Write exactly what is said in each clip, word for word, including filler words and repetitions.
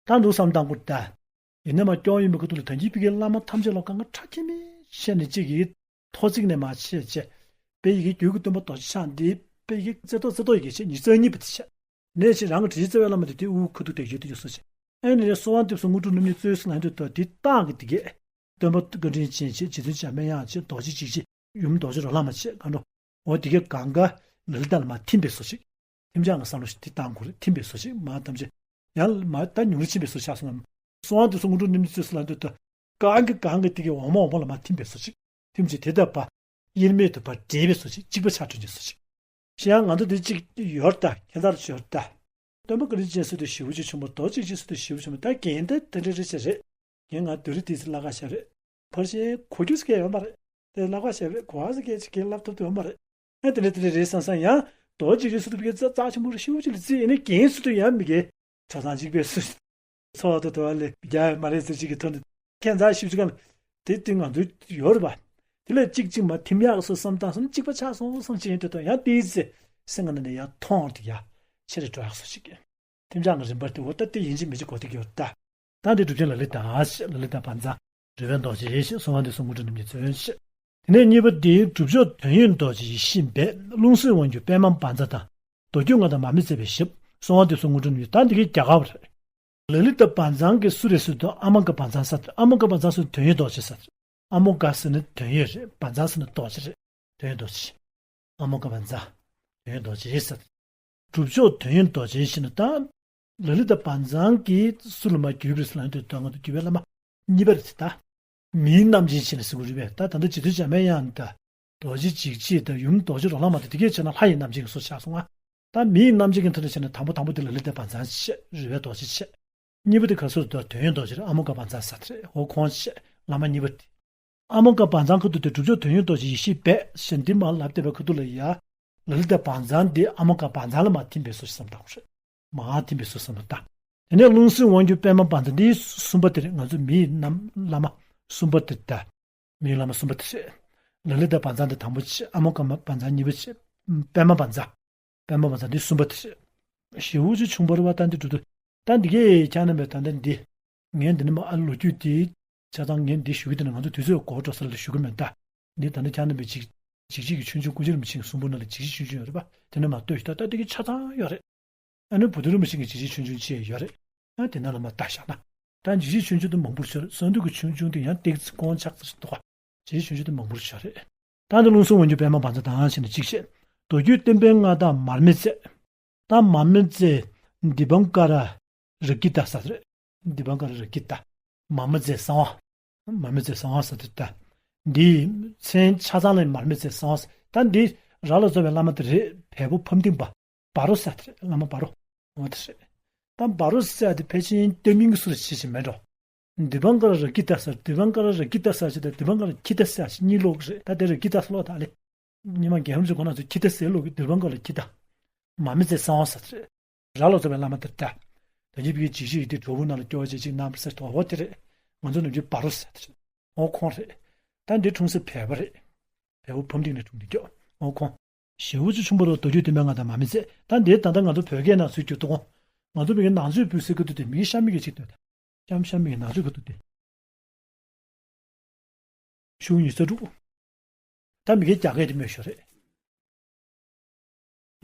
ད་འདུག་བསམ་བཏང་དགོས་ད། ཡིན་ན་མ་སྐྱོང་ཡིན་མི་ཁ་ཐུག་ལ་ད་གིན་པའི་གི་བླ་མ་ཐམས་ཅད་ལ་གང་ག་ཁྲ་ཁྱི་མི་བཤད་ནས་གཅིག་གིས་ཐོ་ཚིག་ནས་མ་བཤད་བྱས། དཔེ་ཡི་གེ་རྒྱུད་ཀྱི་སྟོན་པ་རྡོ་རྗེ་འཆང་འདི་དཔེ་ཡི་གེ་རྩེ་ཏོག་རྩེ་ཏོག་ཡི་གེ་བྱས་ཉི་ཚེ་གཉིས་པ་དེ་བྱས། ནས་ཆེ་རང་གི་དྲི་ཞིམ་རྩེ་བའི་བླ་མ་དེ་དེ་དབུ་ཁ་ཐུག་དེ་ཡོད་དུ་ཡོད་སོ་ཆེ། ཨེ་ནས་གསོལ་བ་འདེབས་སོ་དངོས་གྲུབ་རྣམ་གཉིས་སྩོལ་སོང་ལ་འདོད་དོ་དེ་རྟགས་ཀྱི་དེ་གས། སྟོན་པ་བཀའ་དྲིན་ཅན་ཆེ་རྗེ་བཙུན་འཇམ་དཔལ་དབྱངས་ཆེ་རྡོ་རྗེ་འཇིགས་བྱེད་ཡུམ་རྡོ་རྗེ་རོ་ལངས་མ་ཆེ་ག་འགྲོ། འོ་དེ་གས་གང་ག་ལ་ལི་ཏ་ལ་མ་ཐིམ་པའི་སོ་ཆེ། ཐིམ་ཆག་ང་བསམ་བློ་ཞིག་དེ་བཏང་དགོས་རེད། ཐིམ་པའི་བཟོ་ཞིག་མ་ཐམས་ཅད་ཡང་མ་ད་ཉུང་རུ་ཕྱིན་པའི་བཟོ་ཆགས་སོང་ངམ། གསོལ་བ་འདེབས་སོ་དངོས་གྲུབ་རྣམ་གཉིས་སྩོལ་སོང་ལ་འདོད་དོ། གང་གི་གང་གི་དེ་གི་འོ་མ་འོ་མ་ལ་མ་ཐིམ་པའི་བཟོ་ཞིག་ཐིམ་ཅིག་དེ་ལྟ་བ། དབྱེར་མེད་དུ་བ་འདྲེས་པའི་བཟོ་ཞིག་གཅིག་པ་ཆགས་སྤྲོས་ཀྱི་བཟོ་ཞིག་གཞན་ང་ཚོ་འདི་གཅིག་ཡོད་ད་ཁྱད་མཚར་ཞིག་ཡོད་ད། སྟོན་པ་བཀའ་དྲིན་ཅན་སུ་དེ་ཞེ་པོ་ཅིག་བྱུང་བ་རྡོ་རྗེ་འཇིགས་བྱེད་སུ་དེ་ཞེ་པོ་བྱུང་བ་ད་རྒན་ད་དེ་འདྲ་རེ་བྱས་རེད། རྒན་ང་བདུད་རི་ཏི་སི་བླ་ཁ་ཤ་རེད། ཕར་ཞེ་གོ་རྒྱུ་སྐད་ཡོད་མ་རེད། དེ་བླ་ཁ་ཤ་རེད་གོ་བ་སྐད་ཅིག་གིས་བསླབ་ཐུབ་ཐུབ་ཡོད་མ་རེད། ཨ་དེ་འདྲ་དེ་འདྲ་རེད་བསམ་བསམ་ཡང་རྡོ་རྗེ་འཇིགས་བྱེད་སུ་དེ་བི་གའི་རྩ་རྩ་ཆེན་པོ་རེད་ཞེ་པོ་ཅིག་ལ་རྩིས་ཡིན་ནའི་རྒན་སུ་དེ་ཡང་མི་དགེ་ཆ་ཚང་གཅིག་པའི་སུ། ཚོགས་དུ་དུ་བ་ལས་རྒྱ་མ་རེད་ཟེར་ཅིག་གི་ཐོག་ནས་ཁྱད་མཚར་ཞིབ་ཅིག་ག་ལ་དེ་དེ་ང་ཚོའི་ཡོད་རེད་པ། དེ་ལས་གཅིག་གཅིག་མ་ཐིམ་ཡག་སོ་བསམ་སྟངས་སོ་ནི་གཅིག་པ་ཆགས་སོང་སོང་ཅི་ཡིན་དུས་དང་ཡང་དེའི་ཚེ་སེམས་ང་ནང་ནས་ཡར་མཐོང་དེ་ཡ་ཆེ་རེ་འགྲོ་ཡག་སོ་ཅིག་གི་ཐིམ་ཆག་གི་རིམ་པར་དེ་འོ་ད་དེ་ཡིན་གཅིག་མིན་གཅིག་གོ་དེ་གི་ཡོད་ད། ད་འདི་གྲུབ་ཆེན་ལ་ལི་ཏ་ཨ་ཞེས་ལ་ལི་ཏ་བ་ཛ་རོལ་པའི་རྡོ་རྗེ་ཞེས་གསོལ་བ་འདེབས་སོ་དངོས་གྲུབ་རྣམ་གཉིས་སྩོལ་ཞེས། དེ་ནས་གཉིས་པ་དེ་གྲུབ་མཆོག་དོན་ཡོད་རྡོ་རྗེ་ཡེ་ཤེས་སྦས་རླུང་སྲིན་དབང་སྒྱུར་པདྨ་བཛྲ་དང་། མདོ་རྒྱུད་མངའ་བདག་མར་མེ་མཛད་པའི་ཞབས་གསོལ་བ་འདེབས་སོ་དངོས་གྲུབ་རྣམ་གཉིས་ད་འདི་གའི་རྒྱ་གར་བ་རེད། ལ་ལི་ཏ་བ་ཛ་གི་སུ་རེད་ཟེར་དུས་ཨ་མ་ཀ་བ་ཛ་ས་རེད། ཨ་མ་ཀ་བ་ཛ་ཟེར་དོན་ཡོད་རྡོ་རྗེ་ས་རེད། ཨ་མོ་ཀ་ཟེར་ན་དོན་ཡོད་རེད། བ་ཛ་ཟེར་ན་རྡོ་རྗེ་རེད། དོན་ཡོད་རྡོ་རྗེ། ཨ་མོ་ཀ་བ་ཛ། དོན་ཡོད་རྡོ་རྗེ་ས་རེད། གྲུབ་མཆོག་དོན་ཡོད་རྡོ་རྗེ་ཞེས་ན་ད། ལ་ལི་ཏ་བ་ཛ་གི་སུ་ལ་མ་བརྒྱུད་པ་རེད་ཟེར་ལ་འདོད་དོན་ང་དང་བརྒྱུད་པའི་བླ་མ་གཉིས་པ་རེད་ད། མིའི་རྣམ་འབྱེད་ཞེས་ནས་ཟེར་གྱི་རེད་པས། ད་ད་ལྟ་རྗེ་བཙུན་འཇམ་དཔལ་དབྱངས་དང་། རྡོ་རྗེ་འཇིགས་བྱེད་དང་ཡུམ་རྡོ་རྗེ་རོ་ལངས་མ་དང་དེ་གས་བྱས་ན་ལྷ་ཡི་རྣམ་འབྱེད་ཀྱི་སོ་ཆགས་སོང་ང་། ད་མིའི་རྣམ་འབྱེད་ཀྱི་མཐའ་ལ་བྱས་ན་དང་པོ་དང་པོ་དེ་ལ་ལི་ཏ་བ་ཛ་བྱས་རོལ་པའི་རྡོ་རྗེ་བྱས། གཉིས་པ་དེ་ག་སོར་དུ་དོན་ཡོད་རྡོ་རྗེ་རེད། ཨ་མོ་ཀ་བ་ཛ་ས་དེ་རེད། འོ་ཁོང་བྱས་བླ་མ་གཉིས་པ་དེ། ཨ་མོ་ཀ་བ་ཛ་ཁ་ཐུག་དེ་གྲུབ་མཆོག་དོན་ཡོད་རྡོ་རྗེ་ཡེ་ཤེས་སྦས་ཞེས་འདི་མ་ལབ་བསྡད་པའི་ཁ་ཐུག་ལ་ཡ། ལ་ལི་ཏ་བ་ཛ་འདི་ཨ་མོ་ཀ་བ་ཛ་ལ་མ་ཐིམ་པའི་སོ་ཞིག་བསམ་བཏང་དགོས་རེད། མ་ཐིམ་པའི་སོ་བསམ་བཏང་། དེ་ནས་རླུང་སྲིན་དབང་སྒྱུར་པདྨ་བཛྲ་འདི་གསུམ་པ་དེ་རེད། ང་ཚོ་མིའི་རྣམ་བླ་མ་གསུམ་པ་དེ་ད། མིའི་བླ་མ་གསུམ་པ་དེ་རེད། ལ་ལི་ཏ་བ་ཛ་འདི་དང་པོ་བྱས། ཨ་མོ་ཀ་མ་བ་ཛ་གཉིས་པ་བྱས། པདྨ་བཛྲ། པདྨ་བཛྲ་འདི་གསུམ་པ་དེ་རེད། ཞེ་པོ་ཅིག་བྱུང་བ་རེད་པ། ད་འདི་འགྲོ་དུས་ད་འདི་གས་ཁྱེད་རྣམ་པས་ད་ལྟ་འདི། ངས་འདི་ནས་མ་ཨ་ལོ་རྒྱུས་འདི། ཆ་ཚང་ངས་འདི་ཞུ་གི་འདི་ནི་ང་ཚོ་དུས་ཚོད་འགོར་འགྲོ་ས་ལ་ཞུ་གི་མེད་ད། འདི་ད་ལྟ་ཁྱེད་རྣམ་པས་འཇིགས་འཇིགས་བྱེད་ཀྱི་ཆོས་འབྱུང་ཀུན་མཁྱེན་རིན་པོ་ཆེའི་གསུང་འབུམ་ནང་ལ་འཇིགས་བྱེད་ཆོས་འབྱུང་ཡོད་རེད་པ། དེ་ནས་མ་ལྟོས་ཤིག་ད་ལྟ་འདི་གི་ཆ་ཚང་ཡོད་རེད། ཨ་ནི་བུ་སྟོན་རིན་པོ་ཆེ་གི་འཇིགས་བྱེད་ཆོས་འབྱུང་ཅེས་ཡོད་རེད། ཨ་དེ་ནང་ལ་མ་ལྟ་བཞག་ན། ད་འཇིགས་བྱེད་ཆོས་འབྱུང་དེ་མང་པོར་ཤར། གསང་འདུས་ཀྱི་ཆོས་འབྱུང་དེ་ཡང་ཏོག་ཙམ་དཀོན་ཆགས་ཙམ་ཞིག་འདུག་ག་འཇིགས་བྱེད་ཆོས་འབྱུང་དེ་མང་པོར་ཤར་རེད། ད་འདི་རླུང་སྲིན་དབང་སྒྱུར་པདྨ་བཛྲ་དང་ཞེས་ནས་གཅིག་བཤད། མདོ་རྒྱུད་བསྟན་པའི་མངའ་བདག་མར་མེ་མཛད། ད་མར་མེ་མཛད། དི་པང་ཀ་ར་རཀྵི་ཏ་ཟེར་རེད། དི་པང་ཀ་ར་རཀྵི་ཏ། མར་མེ་མཛད་གསང་བ། མར་མེ་མཛད་གསང་བ་ཟེར་དེ་ད། འདིའི་མཚན་ཆ་ཚང་ལ་མར་མེ་མཛད་གསང་བ་ཟེར། ད་འདི་ར་ལ་རྫོགས་པའི་བླ་མ་དེ་རེད། བལ་པོ་ཕམ་ལྡིང་པ། བ་རོ་ཟེར་དེ་རེད། བླ་མ་བ་རོ། འོ་དེ་རེད། ད་བ་རོ་ཟེར་དེ་ཕལ་ཆེར་བསྟན་མིང་གི་སུ་རེད་ཅེས་ཅིག་མེད་འགྲོ། དི་པང་ཀ་ར་རཀྵི་ཏ་ཟེར། དི་པང་ཀ་ར་རཀྵི་ཏ་ཟེར་ཅིག་དང་དི་པང་ཀ་ར་ཀི་ཏ་ཟེར་ཅིག་གཉིས་ཀློག་གི་རེད། ད་དེ་ར་ཀི་ཏ་ཟེར་ཀློག་ད་ལེ། ཉི་མ་རྒན་རབས་ཚོ་ཁོ་ན་ཚོ་ཀི་ཏ་ཟེར་ཀློག་གི། དི་པང་ཀ་ར་ཀི་ཏ། མར་མེ་མཛད་གསང་བ་ཟེར་ཅིག་རེད། ར་ལ་རྫོགས་པའི་བླ་མ་དེ་ད། ད་ཉིད་པའི་འཇིགས་བྱེད་ཀྱི་དེ་གྲོགས་པོ་ནང་ལ་སྐྱོ་བ་བྱེད་ཅིག་གནང་བ་ཟེར་དོ། འོ་དེ་རེད། ང་ཚོ་ནམ་རྒྱུན་བ་རོ་ཟེར་དེ་རེད། འོ་ཁོང་རེད། ད་འདི་འཁྲུངས་ས་བལ་པོ་རེད། བལ་པོ་ཕམ་ལྡིང་ནས་འཁྲུངས་འདུག་ཀྱོ། འོ་ཁོང་། ཞེ་པོ་ཅིག་ཆུང་པ་རུ་མདོ་རྒྱུད་བསྟན་པའི་མངའ་བདག་མར་མེ་མཛད། ད་འདི་ད་ལྟ་ང་ཚོ་བོད་སྐད་ནང་ཚུར་བསྒྱུར་དུས། ང་ཚོ་བོད་སྐད་ནང་ཆོས་འབུལ་སའི་སྐབས་དུས་དེ་མི་གཤམ་མི་གི་ཅིག་འདུག་ད། གཤམ་གཤམ་མི་གི་ནང་ཆོས་སྐབས་དུས་དེ། ཤོག་ཉི་ཤུ་རྩ་དྲུག་ད་མི་གའི་རྒྱ་སྐད་དེ་སྨོས་ཤོག་རེད།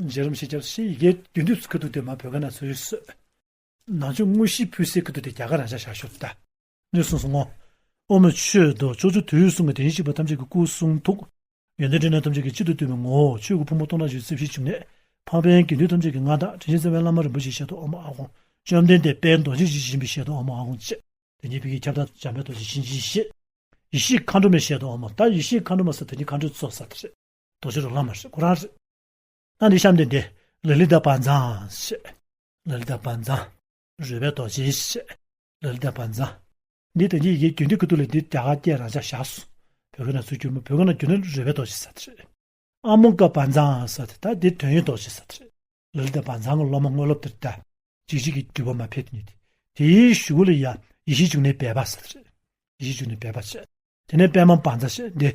རྗེ་རིན་པོ་ཆེ་སྐྱབས་སུ་མཆི། ཡི་གེ་རྒྱུན་མཐུད་ཁ་ཐུག་དེ་མ་བོད་སྐད་ནང་ཚུར་གསོལ། ནང་ཆོས་དངོས་གཞི་ཕུལ་སའི་ཁ་ཐུག་དེ་རྒྱ་གར་རང་འཇགས་བཞག་ཤོག་ད། ནས་གསུངས་སོ་ངོ་། ཨོཾ་མ་ཆོས་སྡོ་ཕྱོགས་བཅུ་དུས་གསུམ་གྱི་དེ་བཞིན་གཤེགས་པ་ཐམས་ཅད་ཀྱི་སྐུ་གསུང་ཐུགས། ཡོན་ཏན་ཕྲིན་ལས་ཐམས་ཅད་ཀྱི་གཅིག་ཏུ་བསྡུས་པའི་ངོ་བོ། ཆོས་ཀྱི་ཕུང་པོ་སྟོང་ཕྲག་བཞི་བཅུ་རྩ་བཞིའི་འབྱུང་གནས། འཕགས་པའི་དགེ་འདུན་ཐམས་ཅད་ཀྱི་མངའ་བདག་དྲིན་ཅན་རྩ་བའི་བླ་མ་རིན་པོ་ཆེའི་ཞལ་དུ་ཨོཾ་ཨཱཿཧཱུྃ། བཅོམ་ལྡན་འདས་དཔལ་རྡོ་རྗེ་འཇིགས་བྱེད་ཆེན་པོའི་ཞལ་དུ་ཨོཾ་ཨཱཿཧཱུྃ་བཅས། དེ་ཉིད་ཕ་གིའི་ཁྱབ་བདག་འཇམ་དཔལ་རྡོ་རྗེ་གཤིན་རྗེའི་གཤེད། ཡེ་ཤེས་མཁའ་འགྲོ་མའི་ཞལ་དུ་ཨོཾ། ད་ཡེ་ཤེས་མཁའ་འགྲོ་མ་ཟེར་དེ་ཉིད་མཁའ་འགྲོའི་གཙོ་ཟེར་དེ་རེད། རྡོ་རྗེ་རོ་ལངས་མ་རེད། ཁོ་རང་རེད། ད་འདི་གཤམ་དེ་འདི། ལ་ལི་ཏ་བཛྲ་ཞེས། ལ་ལི་ཏ་བཛྲ། རོལ་པའི་རྡོ་རྗེ་ཞེས། ལ་ལི་ཏ་བཛྲ། འདི་ད་ཅི་ཡི་གེ་རྒྱུན་མཐུད་ཁ་ཐུག་ལ་འདི་རྒྱ་གར་སྐད་རང་འཇགས་བཞག་སོང་། བོད་སྐད་ནང་ཚུར་བསྒྱུར་མ། བོད་སྐད་ནང་བསྒྱུར་ན་རོལ་པའི་རྡོ་རྗེ་ཟེར་དེ་རེད། ཨ་མོ་ཀ་བཛྲ་ཟེར་དེ་ད་འདི་དོན་ཡོད་རྡོ་རྗེ་ཟེར་དེ་རེད། ལ་ལི་ཏ་བཛྲ་གི་སློབ་མ་དངོས་སློབ་དེར་ལྟ། འཇིགས་བྱེད་ཀྱི་སྒྲུབ་པ་མ་ཕེབས་དུས་ནས་དེ། དེའི་གཞུག་ལ་ཡ་ཡེ་ཤེས་འབྱུང་གནས་སྦས་པ་ཟེར་དེ་རེད། ཡེ་ཤེས་འབྱུང་གནས་སྦས་པ་བྱས། དེ་ནས་པདྨ་བཛྲ་བྱས་འདི།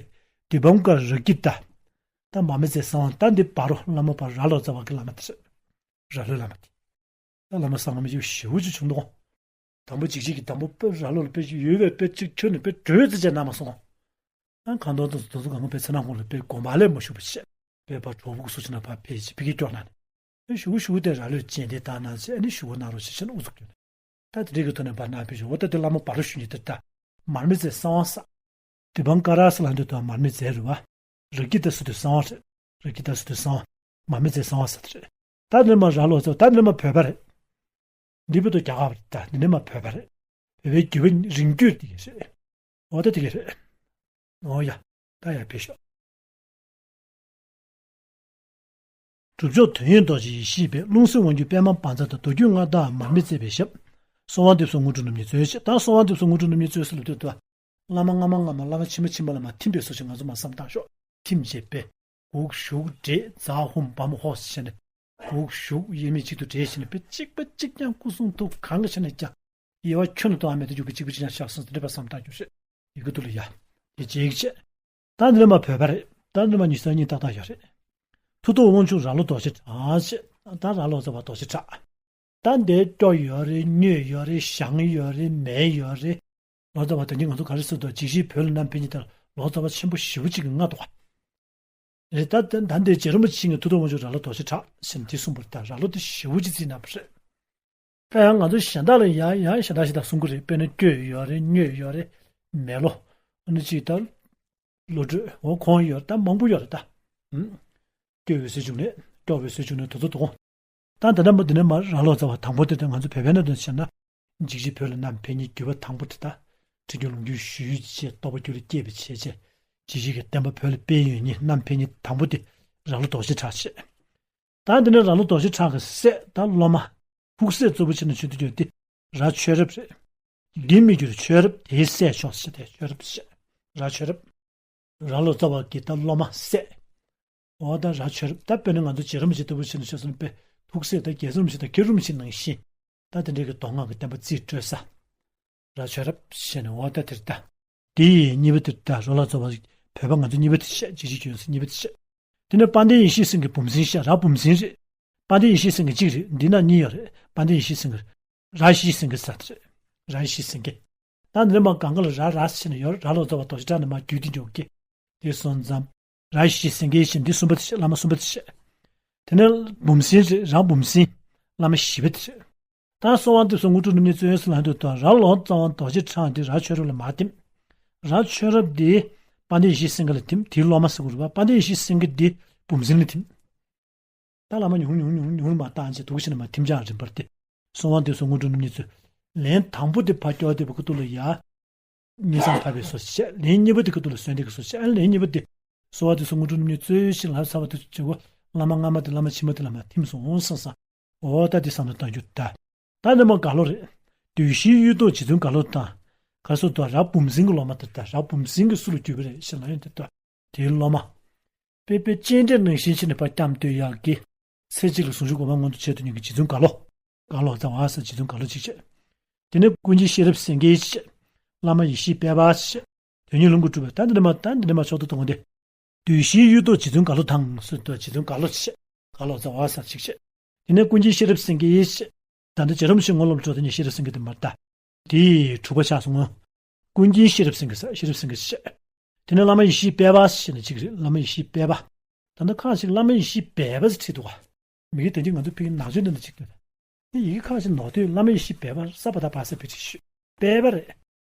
དི་པང་ཀ་རཀྵི་ཏ། ད་མར་མེ་མཛད་གསང་བ་ད་འདི་བ་རོ་བླ་མ་བ་ར་ལ་རྫོགས་པ་གི་བླ་མ་དེ་རེད། ར་ལོའི་བླ་མ་དེ། ད་བླ་མ་གསང་བ་མི་ཞིག་ཞེ་པོ་ཅིག་བྱུང་འདུག་དང་པོ་འཇིགས་བྱེད་ཀྱི་དང་པོ་དཔེ་ར་ལོ་ལ་དཔེ་ཅིག་ཡོད་པའི་དཔེ་ཅིག་ཁྱོན་ནས་དཔེ་གྲོས་ཙི་བྱས་གནང་མ་སོང་། ཨ་ཁ་འདོན་དུ་དུ་དུ་གང་མོ་དཔེ་ཚེ་ན་ཁོང་ལ་དཔེ་དགོན་པ་ལས་མ་ཞུགས་པ་བྱས་དཔེ་ཕར་གྲོགས་པོ་གི་སུ་ཅི་ན་ཕར་ཕེབས་ཅིག་ཕི་གི་སྐྱོར་ན་ནས། ཨེ་ཞུ་གུ་ཞུ་གུ་དེ་ར་ལོས་བཅད་དེ་བཏང་ན་ཟེར་ཨ་ནི་ཞུ་གུ་ན་རོ་ཞེས་བྱས་ན་ཨུ་ཚུགས་སྐྱོན། ད་དེ་འདྲའི་གི་ཐོག་ནས་བར་ན་བེད་སྤྱོད་འོ་ད་དེ་བླ་མ་བར་ཞུ་ཉིད་དེ་ད་མར་མེ་མཛད་གསང་བ་བསགས། དུས་འཕང་ཀ་ར་ས་ལ་འདི་དུ་མར་མེ་མཛད་རུ་བ། རི་ཀི་ད་སུ་དུ་གསང་བ་རེད། རི་ཀི་ད་སུ་དུ་གསང་བ། མར་མེ་མཛད་གསང་བ་ས་དེ་རེད། ད་འདི་མ་ར་ལོ་ཚོ་ད་འདི་མ་བོད་པ་རེད། འདི་བོད་དུ་རྒྱ་གར་རེད་ད་འདི་ནས་མ་བོད་པ་རེད། བོད་པའི་རྒྱུད་པ་རིང་རྒྱུད་དེ་གི་རེད། འོ་ད་དེ་གི་རེད། འོ་ཡ། ད་ཡ་ཕེབས་ཤོག་གྲུབ་མཆོག་དོན་ཡོད་རྡོ་རྗེ་ཡེ་ཤེས་པས། རླུང་སེམས་དབང་སྒྱུར་པདྨ་བཛྲ་དང་། མདོ་རྒྱུད་མངའ་བདག་མར་མེ་མཛད་པའི་ཞབས། གསང་བ་འདེབས་སོ་དངོས་གྲུབ་རྣམ་གཉིས་སྩོལ་ཞེས། ད་གསང་བ་འདེབས་སོ་དངོས་གྲུབ་རྣམ་གཉིས་སྩོལ་ཟེར་ལབ་དུས་དུ། བླ་མ་སྔ་མ་སྔ་མ་བླ་མ་ཕྱི་མ་ཕྱི་མ་ལ་མ་ཐིམ་པའི་བཟོ་ཞིག་ང་ཚོ་མ་བསམ་བཏང་ཤོག་ཐིམ་བྱས་པས་དགུག་གཞུག་འདྲེས་ཛ་ཧོམ་བམ་ཧོ་ཟེར་བྱས་ནས་དགུག་གཞུག་དབྱེར་མེད་གཅིག་ཏུ་འདྲེས་བྱས་ནས་པས་གཅིག་པ་གཅིག་རྐྱང་སྐུ་གསུང་ཐུགས་གང་གི་ཆ་ནས་ཀྱང་དབྱེ་བ་ཁྱོན་ནས་གཏོང་བ་མེད་དུ་འཇུག་པའི་གཅིག་པ་གཅིག་རྐྱང་ཤར་སོང་ཟེར་འདྲེས་པ་བསམ་བཏང་རྒྱུ་རེད། ཡི་གེ་དུ་ལ་ཡ། དེ་རྗེས་ཀྱི་ཆེད། ད་འདི་ལ་མ་བོད་པ་རེད། ད་འདི་ལ་མ་ཉི་ཤུ་རྩ་གཉིས་ཏག་ཏག་ཡོད་རེད། མཐུ་སྟོབས་དབང་ཕྱུག་ར་ལོ་རྡོ་རྗེ་གྲགས་ཞེས། ད་ར་ལོ་ཙཱ་བ་རྡོ་རྗེ་གྲགས། ད་འདིར་སྐྱོ་ཡོད་རེད། སྨྱོས་ཡོད་རེད། བྱང་ཡོད་རེད། མེད་ཡོད་རེད། ལོ་ཙཱ་བ་དེ་ཉིད་ང་ཚོ་ག་རེ་ཟེར་འདུག་འཇིགས་བྱེད་བོད་ལ་ནམ་ཕེབས་ཉིན་དེར་ལོ་ཙཱ་བ་ཆེན་པོ་ཞེ་པོ་གཅིག་གིས་མངའ་འདུག་ག་རེད། ད་ད་འདིར་རྗེ་རིན་པོ་ཆེ་ཞིག་གིས་མཐུ་སྟོབས་དབང་ཕྱུག་ར་ལོ་རྡོ་རྗེ་གྲགས་ཞེས་འདི་གསུངས་པ་རེད། ད་ར་ལོ་དེ་ཞེ་པོ་གཅིག་བརྩིས་གནང་བ་རེད། ད་ཡང་ང་ཚོ་གཞན་དག་ལ་ཡང་ཡང་གཞན་དག་ཞིག་ད་གསུང་གི་རེད། དཔེར་ན་སྐྱོ་ཡོད་རེད། སྨྱོས་ཡོད་རེད། མེད་ལོ། ཨ་ནི་ཅིག་ད། བློ་གྲོས་འོ་ཁོང་ཡོད་ད་མང་པོ་ཡོད་རེད་ད། ཨུམ། སྐྱོ་བའི་སྲོལ་བྱུང་ནས་སྐྱོ་བའི་སྲོལ་བྱུང་ནས་དེ་ཚོ་དང་། ད་འདི་ན་མ་འདི་ནས་མ་ར་ལོ་ཙཱ་བ་དང་པོ་དེ་དང་ང་ཚོ་བོད་པའི་ནང་དུ་བྱས་ན། འཇིགས་བྱེད་བོད་ལ་ནམ་ཕེབས་ཉིན་བརྒྱུད་པ་དང་པོ་དེ་ད། ཁྲི་རྒྱུན་ལུང་རྒྱུན་ཞུས་བྱས་རྟོགས་པ་རྒྱུད་ལ་སྐྱེས་པའི་བྱས་བྱས། འཇིགས་བྱེད་ཀྱི་བསྟན་པ་བོད་ལ་སྤེལ་ཡོད་ཉིན་ནམ་ཕེབས་ཉིན་དང་པོ་དེ་ར་ལོ་རྡོ་རྗེ་གྲགས་བྱས། ད་འདི་ནས་ར་ལོ་རྡོ་རྗེ་གྲགས་ཀྱི་སྲས་ད་སློབ་མ། ཐུགས་སྲས་གཙོ་བོ་བྱས་ནས་བྱོན་དུ་ཡོད་དེ། ར་ཆོས་རབ་རེད། འདི་མི་འགྱུར་ཆོས་རབ་དེའི་སྲས་མཆོག་ཟེར་ཏེ་ཆོས་རབ་ཟེར། ར་ཆོས་རབ། ར་ལོ་ཙཱ་བ་གི་ད་སློབ་མ་སྲས། འོ་ད་ར་ཆོས་རབ་ད་དཔེར་ན་ང་ཚོ་རྗེ་རིན་པོ་ཆེ་ལྟ་བུ་བྱས་ནས་ཆོས་གསུངས་པའི་ཐུགས་སྲས་ད་རྗེ་རིན་པོ་ཆེ་དང་རྗེ་རིན་པོ་ཆེ་ནང་བཞིན། ད་དེ་འདྲའི་གི་མདོ་སྔགས་ཀྱི་བསྟན་པ་རྩིས་སྤྲོད་ས། ར་ཆོས་རབ་ཞེས་ནས་འོ་ད་དེར་ལྟ། དེ་ཡི་གཉིས་པ་དེར་ལྟ་རོ་ལ་རྫོགས་པ་བོད་པ་ང་ཚོ་གཉིས་པ་དེ་བཤད་ཇི་ཞིག་གྱོན་སྲིད་གཉིས་པ་དེ་བཤད། དེ་ནས་དཔལ་ལྡན་ཡེ་ཤེས་སེང་གེ་བུམ་སེང་བཤད་ར་བུམ་སེང་རེད། དཔལ་ལྡན་ཡེ་ཤེས་སེང་གེ་གཅིག་རེད། འདི་ན་གཉིས་ཡོད་རེད། དཔལ་ལྡན་ཡེ་ཤེས་སེང་གེ་ར་ཡེ་ཤེས་སེང་གེ་ས་དེ་རེད། ར་ཡེ་ཤེས་སེང་གེ། ད་འདི་ནས་མ་གང་ག་ལ་ར་ར་ཟེར་ནས་ཡོད་ར་ལོ་ཙཱ་བ་རྡོ་རྗེ་གྲགས་ནས་མ་རྒྱུད་དེ་འཇོག་གི། དེ་སོང་ཙང་། ར་ཡེ་ཤེས་སེང་གེ་ཞེས་འདི་གསུམ་པ་དེ་བཤད་བླ་མ་གསུམ་པ་དེ་བཤད། དེ་ནས་བུམ་སེང་རེད་ར་བུམ་སེང་། བླ་མ་བཞི་པ་དེ་རེད། ད་གསང་བ་འདེབས་སོ་དངོས་གྲུབ་རྣམ་གཉིས་སྩོལ་ཟེར་ལབ་དུས་ད་ར་ལོ་ཙཱ་བ་རྡོ་རྗེ་གྲགས་འདི་ར་ཆོས་རབ་ལ་མར་འཐིམ། ར་ཆོས་རབ་འདི་དཔལ་ལྡན་ཡེ་ཤེས་སེང་གེ་ལ་འཐིམ་དེའི་སློབ་མ་ཟེར་དགོས་རེད་པ། དཔལ་ལྡན་ཡེ་ཤེས་སེང་གེ་འདི་བུམ་སེང་ལ་འཐིམ། ད་བླ་མ་ཉུང་ཉུང་ཉུང་ཉུང་མར་བཏང་བྱས་དུག་ཤིན་ཏུ་མར་འཐིམ་བྱ་རིམ་པར་ཏེ། གསང་བ་འདེབས་སོ་དངོས་གྲུབ་རྣམ་གཉིས་སྩོལ། ལན་དང་པོ་དེ་ཕར་སྐྱོར་བསྡད་པའི་ཁ་ཐུག་ལ་ཡ། མངོན་སུམ་འཕགས་པའི་གསོལ་བ་བཤད། ལན་གཉིས་པ་དེ་ཁ་ཐུག་ལ་གསོལ་འདེབས་ཀྱི་གསོལ་བ་བཤད། ཨ་ལན་གཉིས་པ་དེ། གསང་བ་འདེབས་སོ་དངོས་གྲུབ་རྣམ་གཉིས་སྩོལ་ཞེས་ལབ་ཚར་བ་དེ་བྱེད་པོ། བླ་མ་སྔ་མ་དེ་བླ་མ་ཕྱི་མ་དེ་ལ་མར་འཐིམ་སོང་བསམ་བསམ། འོ་ད་དེ་བསམ་བློ་བཏང་རྒྱུ་ད། ད་འདི་མ་རྒ་ལོ་རེད། བདུད་བཞིའི་གཡུལ་ལྡོག་རྗེ་བཙུན་རྒ་ལོ་དང་། ག་སོ་དོ་ར་བུམ་སེང་གི་སློབ་མ་དེ་ད་ར་བུམ་སེང་གི་སུ་ལ་གྱུར་པ་རེད་ཞེས་ལབ་ཡོང་དེ་ད། དེའི་སློབ་མ། དཔེ་དཔེ་སྤྱན་འདྲེན་ནང་བཞིན་བྱས་ནས་ཕར་བསྐྱབས་སྡོད་ཡག་གི། ཚེ་གཅིག་ལ་ཟུང་འཇུག་གོ་འཕང་མངོན་དུ་བྱེད་དུ་ནི་གི་རྗེ་བཙུན་རྒ་ལོ། རྒ་ལོ་ཙཱ་བ་ཟེར་རྗེ་བཙུན་རྒ་ལོ་གཅིག་བྱས། དེ་ནས་ཀུན་མཁྱེན་ཤེས་རབ་སེང་གེ་བྱས། བླ་མ་ཡེ་ཤེས་དཔལ་འབར་བྱས། དོན་གཉིས་ལོངས་སྐུ་གྲུབ་པ་ད་འདི་འདྲ་མ་ད་འདི་འདྲ་མ་ཕྱོགས་དུ་གཏོང་སྟེ། བདུད་བཞིའི་གཡུལ་ལྡོག་རྗེ་བཙུན་རྒ་ལོ་དང་སུ་དོ་རྗེ་བཙུན་རྒ་ལོ་བྱས། རྒ་ལོ་ཙཱ་བ་ཟེར་གཅིག་བྱས། དེ་ནས་ཀུན་མཁྱེན་ཤེས་རབ་སེང་གེ་བྱས། ད་ལྟ་རྗེ་རིན་པོ་ཆེ་ངོ་ལོག་འགྲོ་དེ་ནས་ཤེས་རབ་སེང་གེ་དེ་མར་ལྟ། དེ་དྲུག་པ་ཆགས་སོང་ངོ་། ཀུན་མཁྱེན་ཤེས་རབ་སེང་གེ་ཟེར་ཤེས་རབ་སེང་གེ་བྱས། དེ་ནས་བླ་མ་ཡེ་ཤེས་དཔལ་འབར་ཟེར་ནས་གཅིག་རེད། བླ་མ་ཡེ་ཤེས་དཔལ་འབར། ད་ལྟ་ཁག་ཅིག་བླ་མ་ཡེ་ཤེས་སྦས་པ་ཟེར་བྲིས་འདུག་ག་མི་གི་དོན་གྱིས་ང་ཚོ་ཕ་གི་ནག་ཆུ་འདི་འདྲ་ཅིག་འདུག་དེ་ཡི་གེ་ཁག་ཅིག་ནོར་དུས་བླ་མ་ཡེ་ཤེས་སྦས་པ་ས་པ་ད་བ་ས་པའི་བྲིས་ཤིག་སྦས་པ་རེད།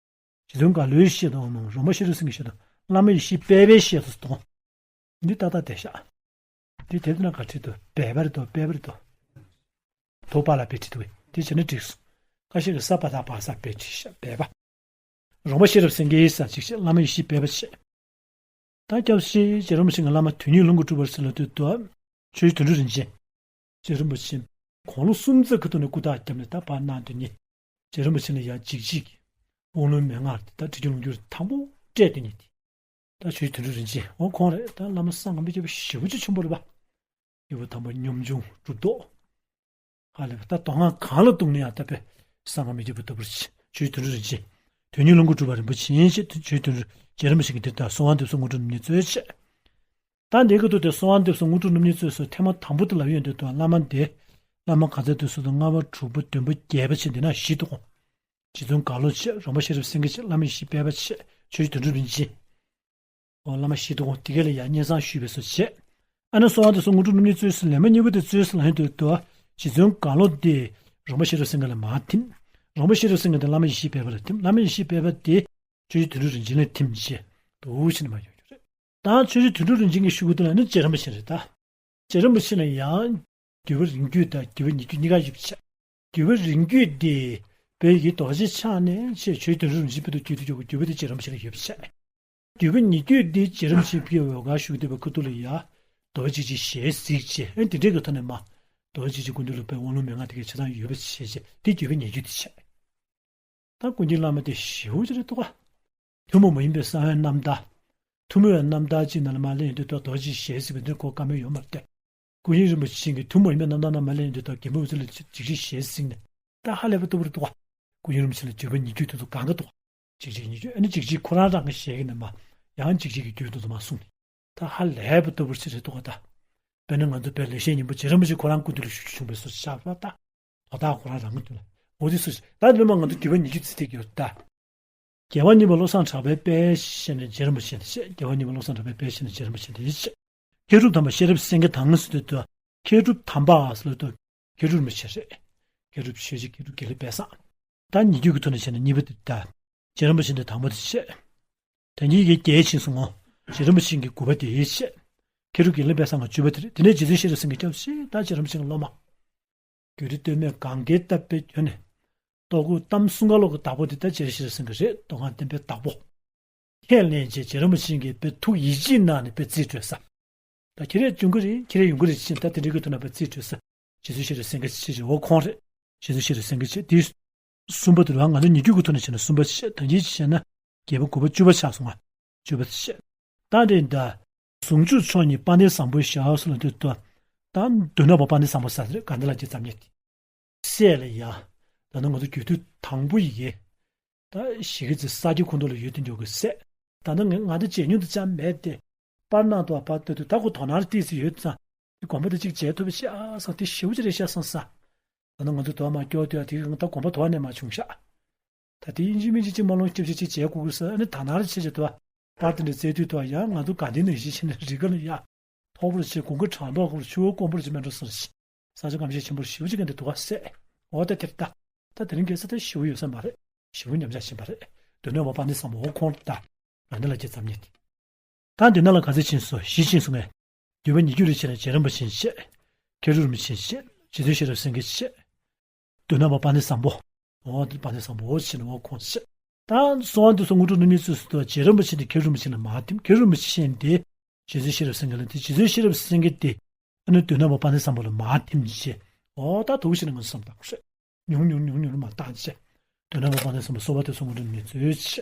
རྗེ་བཙུན་རྒ་ལོའི་ཞལ་དུ་འོང་ནོ་རོང་པ་ཤེས་རབ་སེང་གེའི་ཞལ་དུ་བླ་མ་ཡེ་ཤེས་སྦས་པའི་ཞལ་དུ་གཏོང་། འདི་ཏག་ཏག་བསྡད་ཤག་འདི་དེབ་ནང་ག་བྲིས་འདུག་སྦས་པ་རེད་དོ་སྦས་པ་རེད་དོ། དོ་པ་ལ་སྦས་བྲིས་འདུག་དེ་བྱས་ན་འགྲིག་སོང་། ཁ་ཤས་ཀྱིས་ས་པ་ད་བ་ས་སྦས་བྲིས་ཤག་སྦས་པ། རོང་པ་ཤེས་རབ་སེང་གེའི་ས་གཅིག་བྱས། བླ་མ་ཡེ་ཤེས་སྦས་པ་བྱས། ད་སྐྱབས་རྗེ་རྗེ་རིན་པོ་ཆེ་གི་བླ་མ་དོན་གཉིས་ལོངས་སྐུ་གྲུབ་པ་ཟེར་ལབ་དུས་དུ། ཆོས་རྗེ་དོན་གྲུབ་རིན་ཆེན། རྗེ་རིན་པོ་ཆེ། དགུང་ལོ་སུམ་ཅུ་ཁ་ཐུག་ནས་སྐུ་རྟགས་བརྒྱབ་ནས་ད་བར་གནང་དུས་ནི། རྗེ་རིན་པོ་ཆེ་ལ་ཡང་འཇིགས་བྱེད་ཀྱི་དབང་ལུང་མན་ངག་དེ་ད་ཁྲིད་རྒྱུན་ལུང་སྐྱོར་དང་པོ་སྤྲད་དུས་ནི་དེ། ད་ཆོས་རྗེ་དོན་གྲུབ་རིན་ཆེན་འོ་ཁོང་རེད། ད་བླ་མ་གསང་སྔགས་མི་རྒྱུད་པ་ཞེ་པོ་ཅིག་ཆེན་པོ་རེད་པ། དབྱེ་བ་དང་པོ་སྙོམས་ཆུང་གྲུབ་ཐོབ། ཧ་ལས་པ་ད་མདོ་སྔགས་གང་ལ་གཏུགས་ནས་ཡང་ད་དཔེ་གསང་སྔགས་མི་རྒྱུད་པ་ལྟ་བུར་ཆོས་རྗེ་དོན་གྲུབ་རིན་ཆེན། དོན་གཉིས་ལོངས་སྐུ་གྲུབ་པ་རིན་པོ་ཆེ་ཡིན་ཞེས་ཆོས་རྗེ་དོན་གྲུབ་རྗེ་རིན་པོ་ཆེ་གིས་འདིར་ད་གསང་བ་འདེབས་སོ་དངོས་གྲུབ་རྣམ་གཉིས་སྩོལ་བྱས། ད་འདི་གི་ཐོག་དེ་གསང་བ་འདེབས་སོ་དངོས་གྲུབ་རྣམ་གཉིས་སྩོལ་སོ་ཐེངས་མ་དང་པོ་དེ་ལབ་ཡོང་དུས་དུ་བླ་མ་འདི། བླ་མ་གང་ཚེ་དུས་སུ་དང་ལྔ་པ་དྲུག་པ་བདུན་པ་བརྒྱད་པ་བྱས་འདི་ན་བཞི་འདུག་གོ། རྗེ་བཙུན་གང་བློ་བྱས། རོང་པ་ཤེས་རབ་སེང་གེ་བྱས། བླ་མ་ཡེ་ཤེས་དཔལ་འབར་བྱས། ཆོས་རྗེ་དོན་གྲུབ་རིན་ཆེན། ཨོ་བླ་མ་ཞིག་འདུག་གོ། དེ་ག་ལ་ཡང་སྙན་སེང་ཞུས་པའི་བཟོ་བྱས། ཨ་ནི་གསང་བ་འདུས་སོགས་དངོས་གྲུབ་རྣམ་གཉིས་གཙོས་སུ་ལས་མ་གཉིས་པོ་དེ་གཙོས་སུ་ལ་ཡོང་དུས་དུ། རྗེ་བཙུན་གང་བློ་དེ་རོང་པ་ཤེས་རབ་སེང་གེ་ལ་མར་ཐིམ། རོང་པ་ཤེས་རབ་སེང་གེ་དེ་བླ་མ་ཡེ་ཤེས་དཔལ་འབར་ལ་ཐིམ། བླ་མ་ཡེ་ཤེས་དཔལ་འབར་དེ་ཆོས་རྗེ་དོན་གྲུབ་རིན་ཆེན་ལ་ཐིམ་བྱས། འདུག་ཕྱིན་ནས་མར་ཡོང་རྒྱུ་རེད། ད་ཆོས་རྗེ་དོན་གྲུབ་རིན་ཆེན་གྱི་ཤོག་གུ་དེ་ལ་ནི་རྗེ་རིན་པོ་ཆེ་རེད་ད། རྗེ་རིན་པོ་ཆེ་ལ་ཡང་འདུས་པ་རིང་བརྒྱུད་དང་འདུས་པ་ཉེ་བརྒྱུད་གཉིས་ཀ་ཡོད་པ་བྱས། འདུས་པ་རིང་བརྒྱུད་དེ་བོད་ཀྱི་རྡོ་རྗེ་འཆང་ནས་ཆེས་ཆོས་དོན་རིན་ཆེན་བོད་དུ་བསྐྱོད་དུ་ཡོད་པའི་འདུས་པ་དེ་རྗེ་རིན་པོ་ཆེ་ལ་ཡོད་པ་བྱས། འདུས་པ་ཉེ་བརྒྱུད་དེ་རྗེ་རིན་པོ་ཆེ་ཕ་གིའི་འོལ་ཁང་བཞུགས་བསྡད་པའི་ཁ་ཐུག་ལ་ཡ། རྡོ་རྗེ་འཇིགས་བྱེད་ཞལ་གཟིགས་བྱས། ཨེ་དེ་འདྲའི་གི་ཐོག་ནས་མ། རྡོ་རྗེ་འཇིགས་བྱེད་སྐུ་མདུན་ལ་དཔལ་དབང་ལུང་མན་ངག་དེ་གའི་ཆ་ཚང་ཡོད་པ་བྱས་བྱས་དེ་འདུས་པ་ཉེ་བརྒྱུད་དེ་བྱས། ད་ཀུན་མཁྱེན་བླ་མ་དེ་ཞེ་པོ་ཅིག་རེད་འདུག་ག། ཐུན་མོང་མ་ཡིན་པའི་གསང་བའི་རྣམ་ཐར། ཐུན་མོང་བའི་རྣམ་ཐར་ཅིག་ནང་ལ་མ་སླེབས་ཡོང་དུས་ད་རྡོ་རྗེ་ཞལ་གཟིགས་པ་འདིར་གོ་དཀའ་མོལ་ཡོད་མ་རེད་དེ། སྐུ་ཡོན་རིན་པོ་ཆེ་གིས་ཐུན་མོང་མ་ཡིན་པའི་རྣམ་ཐར་ནང་མ་སླེབས་ཡོང་དུས་ད་རྒན་པོ་འུ་ཚོ་ལ་འཇིགས་བྱེད་ཞལ་གཟིགས་ནས་ད་ཧ་ལས་པ་ལྟ་བུ་རེད་འདུག་ག། སྐུ་ཡོན་རིན་པོ་ཆེ་ལ་འདུས་པ་ཉེ་བརྒྱུད་དེ་ཚོ་གང་ག་འདུག་ག། འཇིགས་བྱེད་ཉེ་བརྒྱུད། ཨ་ནི་འཇིགས་བྱེད་ཁོ་རང་རང་གི་ཞལ་གྱིས་ནས་མ། ཡང་འཇིགས་བྱེད་ཀྱི་རྒྱུད་དེ་ཚོ་མ་གསུངས་ནས། ད་ཧ་ལས་པ་ལྟ་བུ་ཅིག་རེད་འདུག་ག་ད། དཔེར་ན་ང་ཚོ་དཔེ་ལེགས་བཤད་སྙིང་པོ་རྗེ་རིན་པོ་ཆེ་ཁོ་རང་སྐུ་མདུན་ལ་ཞུ་རྒྱུ་བྱུང་བའི་བཟོ་ཆགས་པ་ད། དོ་བདག་ཁོ་རང་རང་གི་མདུན་ལ། འོ་དེ་སུ་ཞིག་ད་འདི་མ་ང་ཚོ་འདུས་པ་ཉེ་བརྒྱུད་ཚིག་ཐིག་ཡོད་ད། རྒྱལ་བ་གཉིས་པ་བློ་བཟང་གྲགས་པའི་དཔལ་ཞེས་ནས་རྗེ་རིན་པོ་ཆེ་ནས་བཤད། རྒྱལ་བ་གཉིས་པ་བློ་བཟང་གྲགས་པའི་དཔལ་ཞེས་ནས་རྗེ་རིན་པོ་ཆེ་ནས་བཤད། མཁས་གྲུབ་དམ་པ་ཤེས་རབ་སེང་གེ་དང་ཟེར་དུས། མཁས་གྲུབ་དམ་པ་ཟེར་དུས། མཁས་གྲུབ་རིན་པོ་ཆེ་རེད། མཁས་གྲུབ་ཆོས་རྗེ་མཁས་གྲུབ་དགེ་ལེགས་དཔལ་བཟང་། ད་ཉེ་བརྒྱུད་ཀྱི་ཐོག་ནས་བཤད་ན་གཉིས་པ་དེ་ད། རྗེ་རིན་པོ་ཆེ་འདི་དང་པོ་དེ་བཤད། ད་གཉིས་ཀྱི་བརྒྱད་ཕྱིན་སོང་ངོ་། རྗེ་རིན་པོ་ཆེ་གི་དགུ་པ་དེ་བཤད། མཁས་གྲུབ་དགེ་ལེགས་དཔལ་བཟང་གི་བཅུ་པ་དེ་རེད། དེ་ནས་རྗེ་བཙུན་ཤེས་རབ་སེང་གེ་སྐྱབས་ཤིག་ད་རྗེ་རིན་པོ་ཆེ་གི་སློབ་མ། རྒྱུད་སྡེ་སྟོད་སྨད་གངྒཱའི་ལྟ་བའི་དོན་ནས། རྟོགས་བརྐོས་གཏམ་གསུང་ཁ་ལོ་གི་བདག་པོ་དེ་ད་རྗེ་ཤེས་རབ་སེང་གེ་རེད། རྟོགས་ཁམས་བསྟན་པའི་བདག་པོ། ཁས་ལེན་བྱས་རྗེ་རིན་པོ་ཆེ་གིས་དཔེ་ཐུགས་ཡིད་ཆེས་གནང་ནས་དཔེ་རྩིས་སྤྲོད་ས། ད་ཁྱེད་རས་འབྱུང་གི་རེད། ཁྱེད་རས་ཡོང་གི་རེད་ཅེས་ད་དེ་འདྲའི་གི་ཐོག་ན་དཔེ་རྩིས་སྤྲོད་ས། རྗེ་བཙུན་ཤེས་རབ་སེང་གེ་ཆེ་ཆེ་འོ་ཁོང་རེད། རྗེ་བཙུན་ཤེས་རབ་སེང་གེ་ཆེ་དེ། གསུམ་པ་དེ་རུ་ང་ཚོ་ཉེ་བརྒྱུད་ཀྱི་ཐོག་ནས་བྱས་ན་གསུམ་པ་ཆེ། ད་གིན་བྱས་ན་བརྒྱད་པ་དགུ་པ་བཅུ་པ་ཆགས་སོང་ང་། བཅུ་པ་ཆེ། ད་འདྲེ་ད། ཟུང་འཇུག་མཆོག་བརྙེས་དཔལ་ལྡན་བཟང་པོའི་ཞབས་སུ་ལ་འདུད་དོ། ད་མདོ་ནག་པ་དཔལ་ལྡན་བཟང་པོ་ས་དེ་རེད། དགའ་ལྡན་ལྷ་རྗེ་རྩ་བརྒྱད་དེ། སྲས་ལ་ཡ། ད་ནི་ང་ཚོ་རྒྱུད་སྟོད་དང་པོ་ཡི་གེ། ད་ཞིག་གི་ཚེ་ས་སྐྱ་ཁོངས་གཏོགས་ལ་ཡོད་དུ་འཇོག་གི་སྲས། ད་ནི་ང་ང་ད་མཇལ་མྱོང་དུ་ཅང་མེད་དེ། པར་ནང་དུ་བ་པར་ལྟ་དུས་ད་ཁོ་དོ་སྣང་ལྟས་ཚེ་ཡོད་ཙང་། དེ་དགོན་པ་དེ་གཅིག་མཇལ་ཐུབ་པ་ཤ་སང་དེ་ཞེ་པོ་ཅིག་རེད་ཤ་སང་ས། ད་ནི་ང་ཚོ་དོ་མ་སྐྱོ་དུས་ཨ་དེ་ད་དགོན་པ་དོ་ནས་མ་བྱུང་ཤག། ད་དེ་ཡིན་གཅིག་མིན་གཅིག་གཅིག་མ་ལོང་སྐྱབས་ཤིག་གཅིག་མཇལ་དགོས་ཀྱི་ས་ཨ་ནི་ད་ནར་ཆེ་ཆེ་དུ་བ། པར་དེ་འདྲ་བཙལ་དུས་དུ་བ་ཡང་ང་ཚོ་དགའ་ལྡན་ནང་བཞིན་བྱས་ནས་རི་ཁ་ལ་ཡ། ཐོག་པར་བྱས་གོང་གི་གྲང་ཐོག་གི་ཆུ་བོ་དཀོན་པོར་བྱས་མེད་འགྲོ་སོང་ཞིག། ས་ཆ་སྐམ་ཤས་ཆེན་པོར་ཞེ་པོ་ཅིག་གི་འདི་དུ་བ་སྲས། འོ་ད་དེར་ལྟ། ད་དེ་རིང་གེ་ས་ད་ཞེ་པོ་ཡོད་ས་མ་རེད། ཞེ་པོ་ཉམས་ཆག་ཕྱིན་པ་རེད། དོན་དུ་བ་པ་ནི་བཟང་པོ་འོ་ཁོང་ལྟ། ང་འདི་ལ་ཅི་ཙམ་ཉེ་དེ། ད་འདི་ན་ལ་ག་ཚོད་ཕྱིན་སོང་བཞི་ཕྱིན་སོང་ངས། འདུས་པ་ཉེ་བརྒྱུད་རེ་བྱས་ན་རྗེ་རིན་པོ་ཆེ་བྱས། མཁས་གྲུབ་རིན་པོ་ཆེ་བྱས། རྗེ་བཙུན་ཤེས་རབ་སེང་གེ་བྱས། མདོ་ནག་པ་པ་ནི་བཟང་པོ། འོ་འདི་པ་ནི་བཟང་པོ་འོ་བྱས་ན་འོ་ཁོང་བྱས། ད་གསང་བ་འདུས་སོགས་དངོས་གྲུབ་རྣམ་གཉིས་གཙོས་སུ་དུ་རྗེ་རིན་པོ་ཆེ་འདི་མཁས་གྲུབ་རིན་པོ་ཆེ་ལ་མར་ཐིམ། མཁས་གྲུབ་རིན་པོ་ཆེ་འདི་རྗེ་བཙུན་ཤེས་རབ་སེང་གེ་ལ་ཐིམ། རྗེ་བཙུན་ཤེས་རབ་སེང་གེ་འདི་ཨ་ནི་མདོ་ནག་པ་པ་ནི་བཟང་པོ་ལ་མར་ཐིམ་བྱས། འོ་ད་དུ་བྱས་ན་ང་ཚོ་བསམ་བཏང་དགོས་རེད། ཉུང་ཉུང་ཉུང་ཉུང་མ་བཏང་བྱས། མདོ་ནག་པ་པ་ནི་བཟང་པོ་གསང་བ་འདུས་སོགས་དངོས་གྲུབ་རྣམ་གཉིས་གཙོས་